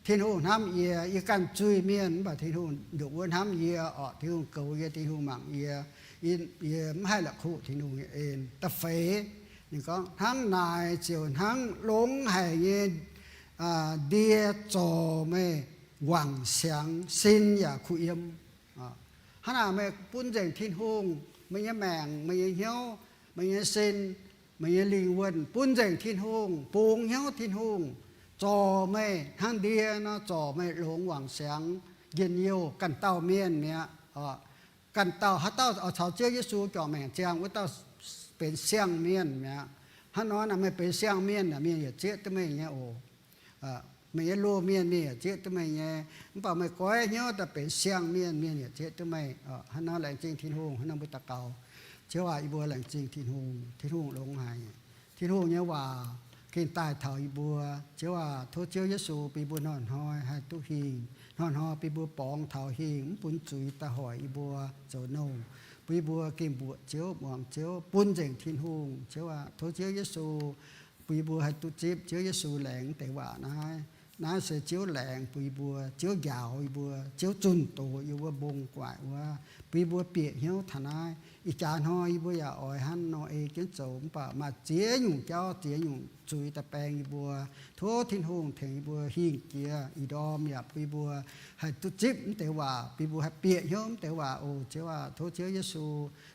Tin-Hungh hnamv yie, yie ganh zuiz-mienh mv baac Tin-Hungh ndongc wuov hnamv yie orqc. Tin-Hungh goux yie, Tin-Hungh mangc yie. Yie mv haih la'kuqv Tin-Hungh nyei en. Da'feix, ninh gorngv, hnangv naaic ziouc hnangv longx haic nyei ndie zorc meih wangc siangx, sin yaac kuh yiem. Hnangv naaic meih bun nzengc Tin-Hungh, meih nyei maengc, meih nyei hnyouv, meih nyei sin, meih nyei lingh wuonh bun nzengc Tin-Hungh, bungx hnyouv Tin-Hungh, zorc meih hnangv ndie nor, zorc meih longx wangc siangx, njien-youh ganh dauh mienh mi'aqv. Ganh dauh, haaix dauh oix caux Ziouv Yesu juangc maengc ziangh, wuov dauh benx siang-mienh mi'aqv. Hnangv nor naaic meih benx siang-mienh naaic, mienh yaac zieqv duqv meih nyei oc. Meih nyei loz-mienh, mienh yaac zieqv duqv meih nyei. Mv baac meih goiv hnyouv daaih benx siang-mienh, mienh yaac zieqv duqv meih. Hnangv nor laengz zingh Tin-Hungh. Hnangv nor mbuo daux gaux. Ziouv aac, yie mbuo laengz zingh Tin-Hungh. Tin-Hungh longx haic. Tin-Hungh nyei waac gengh daaih taux yie mbuo. Ziouv aac, tov Ziouv Yesu bun yie mbuo hnoi-hnoi haih duqv hingh, hnoi-hnoi bun yie mbuo borngz taux hingh, mv bun zuiz daaih hoic yie mbuo zoux nouh, bun yie mbuo gengh mbuoqc Ziouv, muangx Ziouv, bun nzengc Tin-Hungh. Ziouv aac, tov Ziouv Yesu bun yie mbuo haih duqv zipv Ziouv Yesu laengz deix waac naaiv. Naaiv se Ziouv laengz bun yie mbuo, Ziouv njaaux yie mbuo, Ziouv zunh doz yie mbuo mbong guaaic wuov, bun yie mbuo bieqc hnyouv taux naaiv. Ih jaax hnoi yie mbuo yaac oix hnangv nor ei jienv zoux, mv baac maaih ziex nyungc jauv, ziex nyungc zuiz daaih baeng yie mbuo. Tov Tin-Hungh tengx yie mbuo hingh jiex, ih ndorm yaac bun yie mbuo haih duqv zipv mv deix waac, bun yie mbuo haih bieqc hnyouv mv deix waac oc. Ziouv aac, tov Ziouv Yesu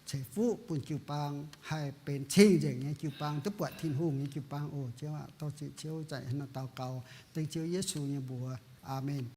ceix fuqv bun jiu-baang haih benx cing-nzengc nyei jiu-baang, duqv buatc Tin-Hungh nyei jiu-baang oc. Ziouv aac, dorh ziqc Ziouv zanc hnangv nor daux gaux, dengv Ziouv Yesu nyei mbuox. Aamen.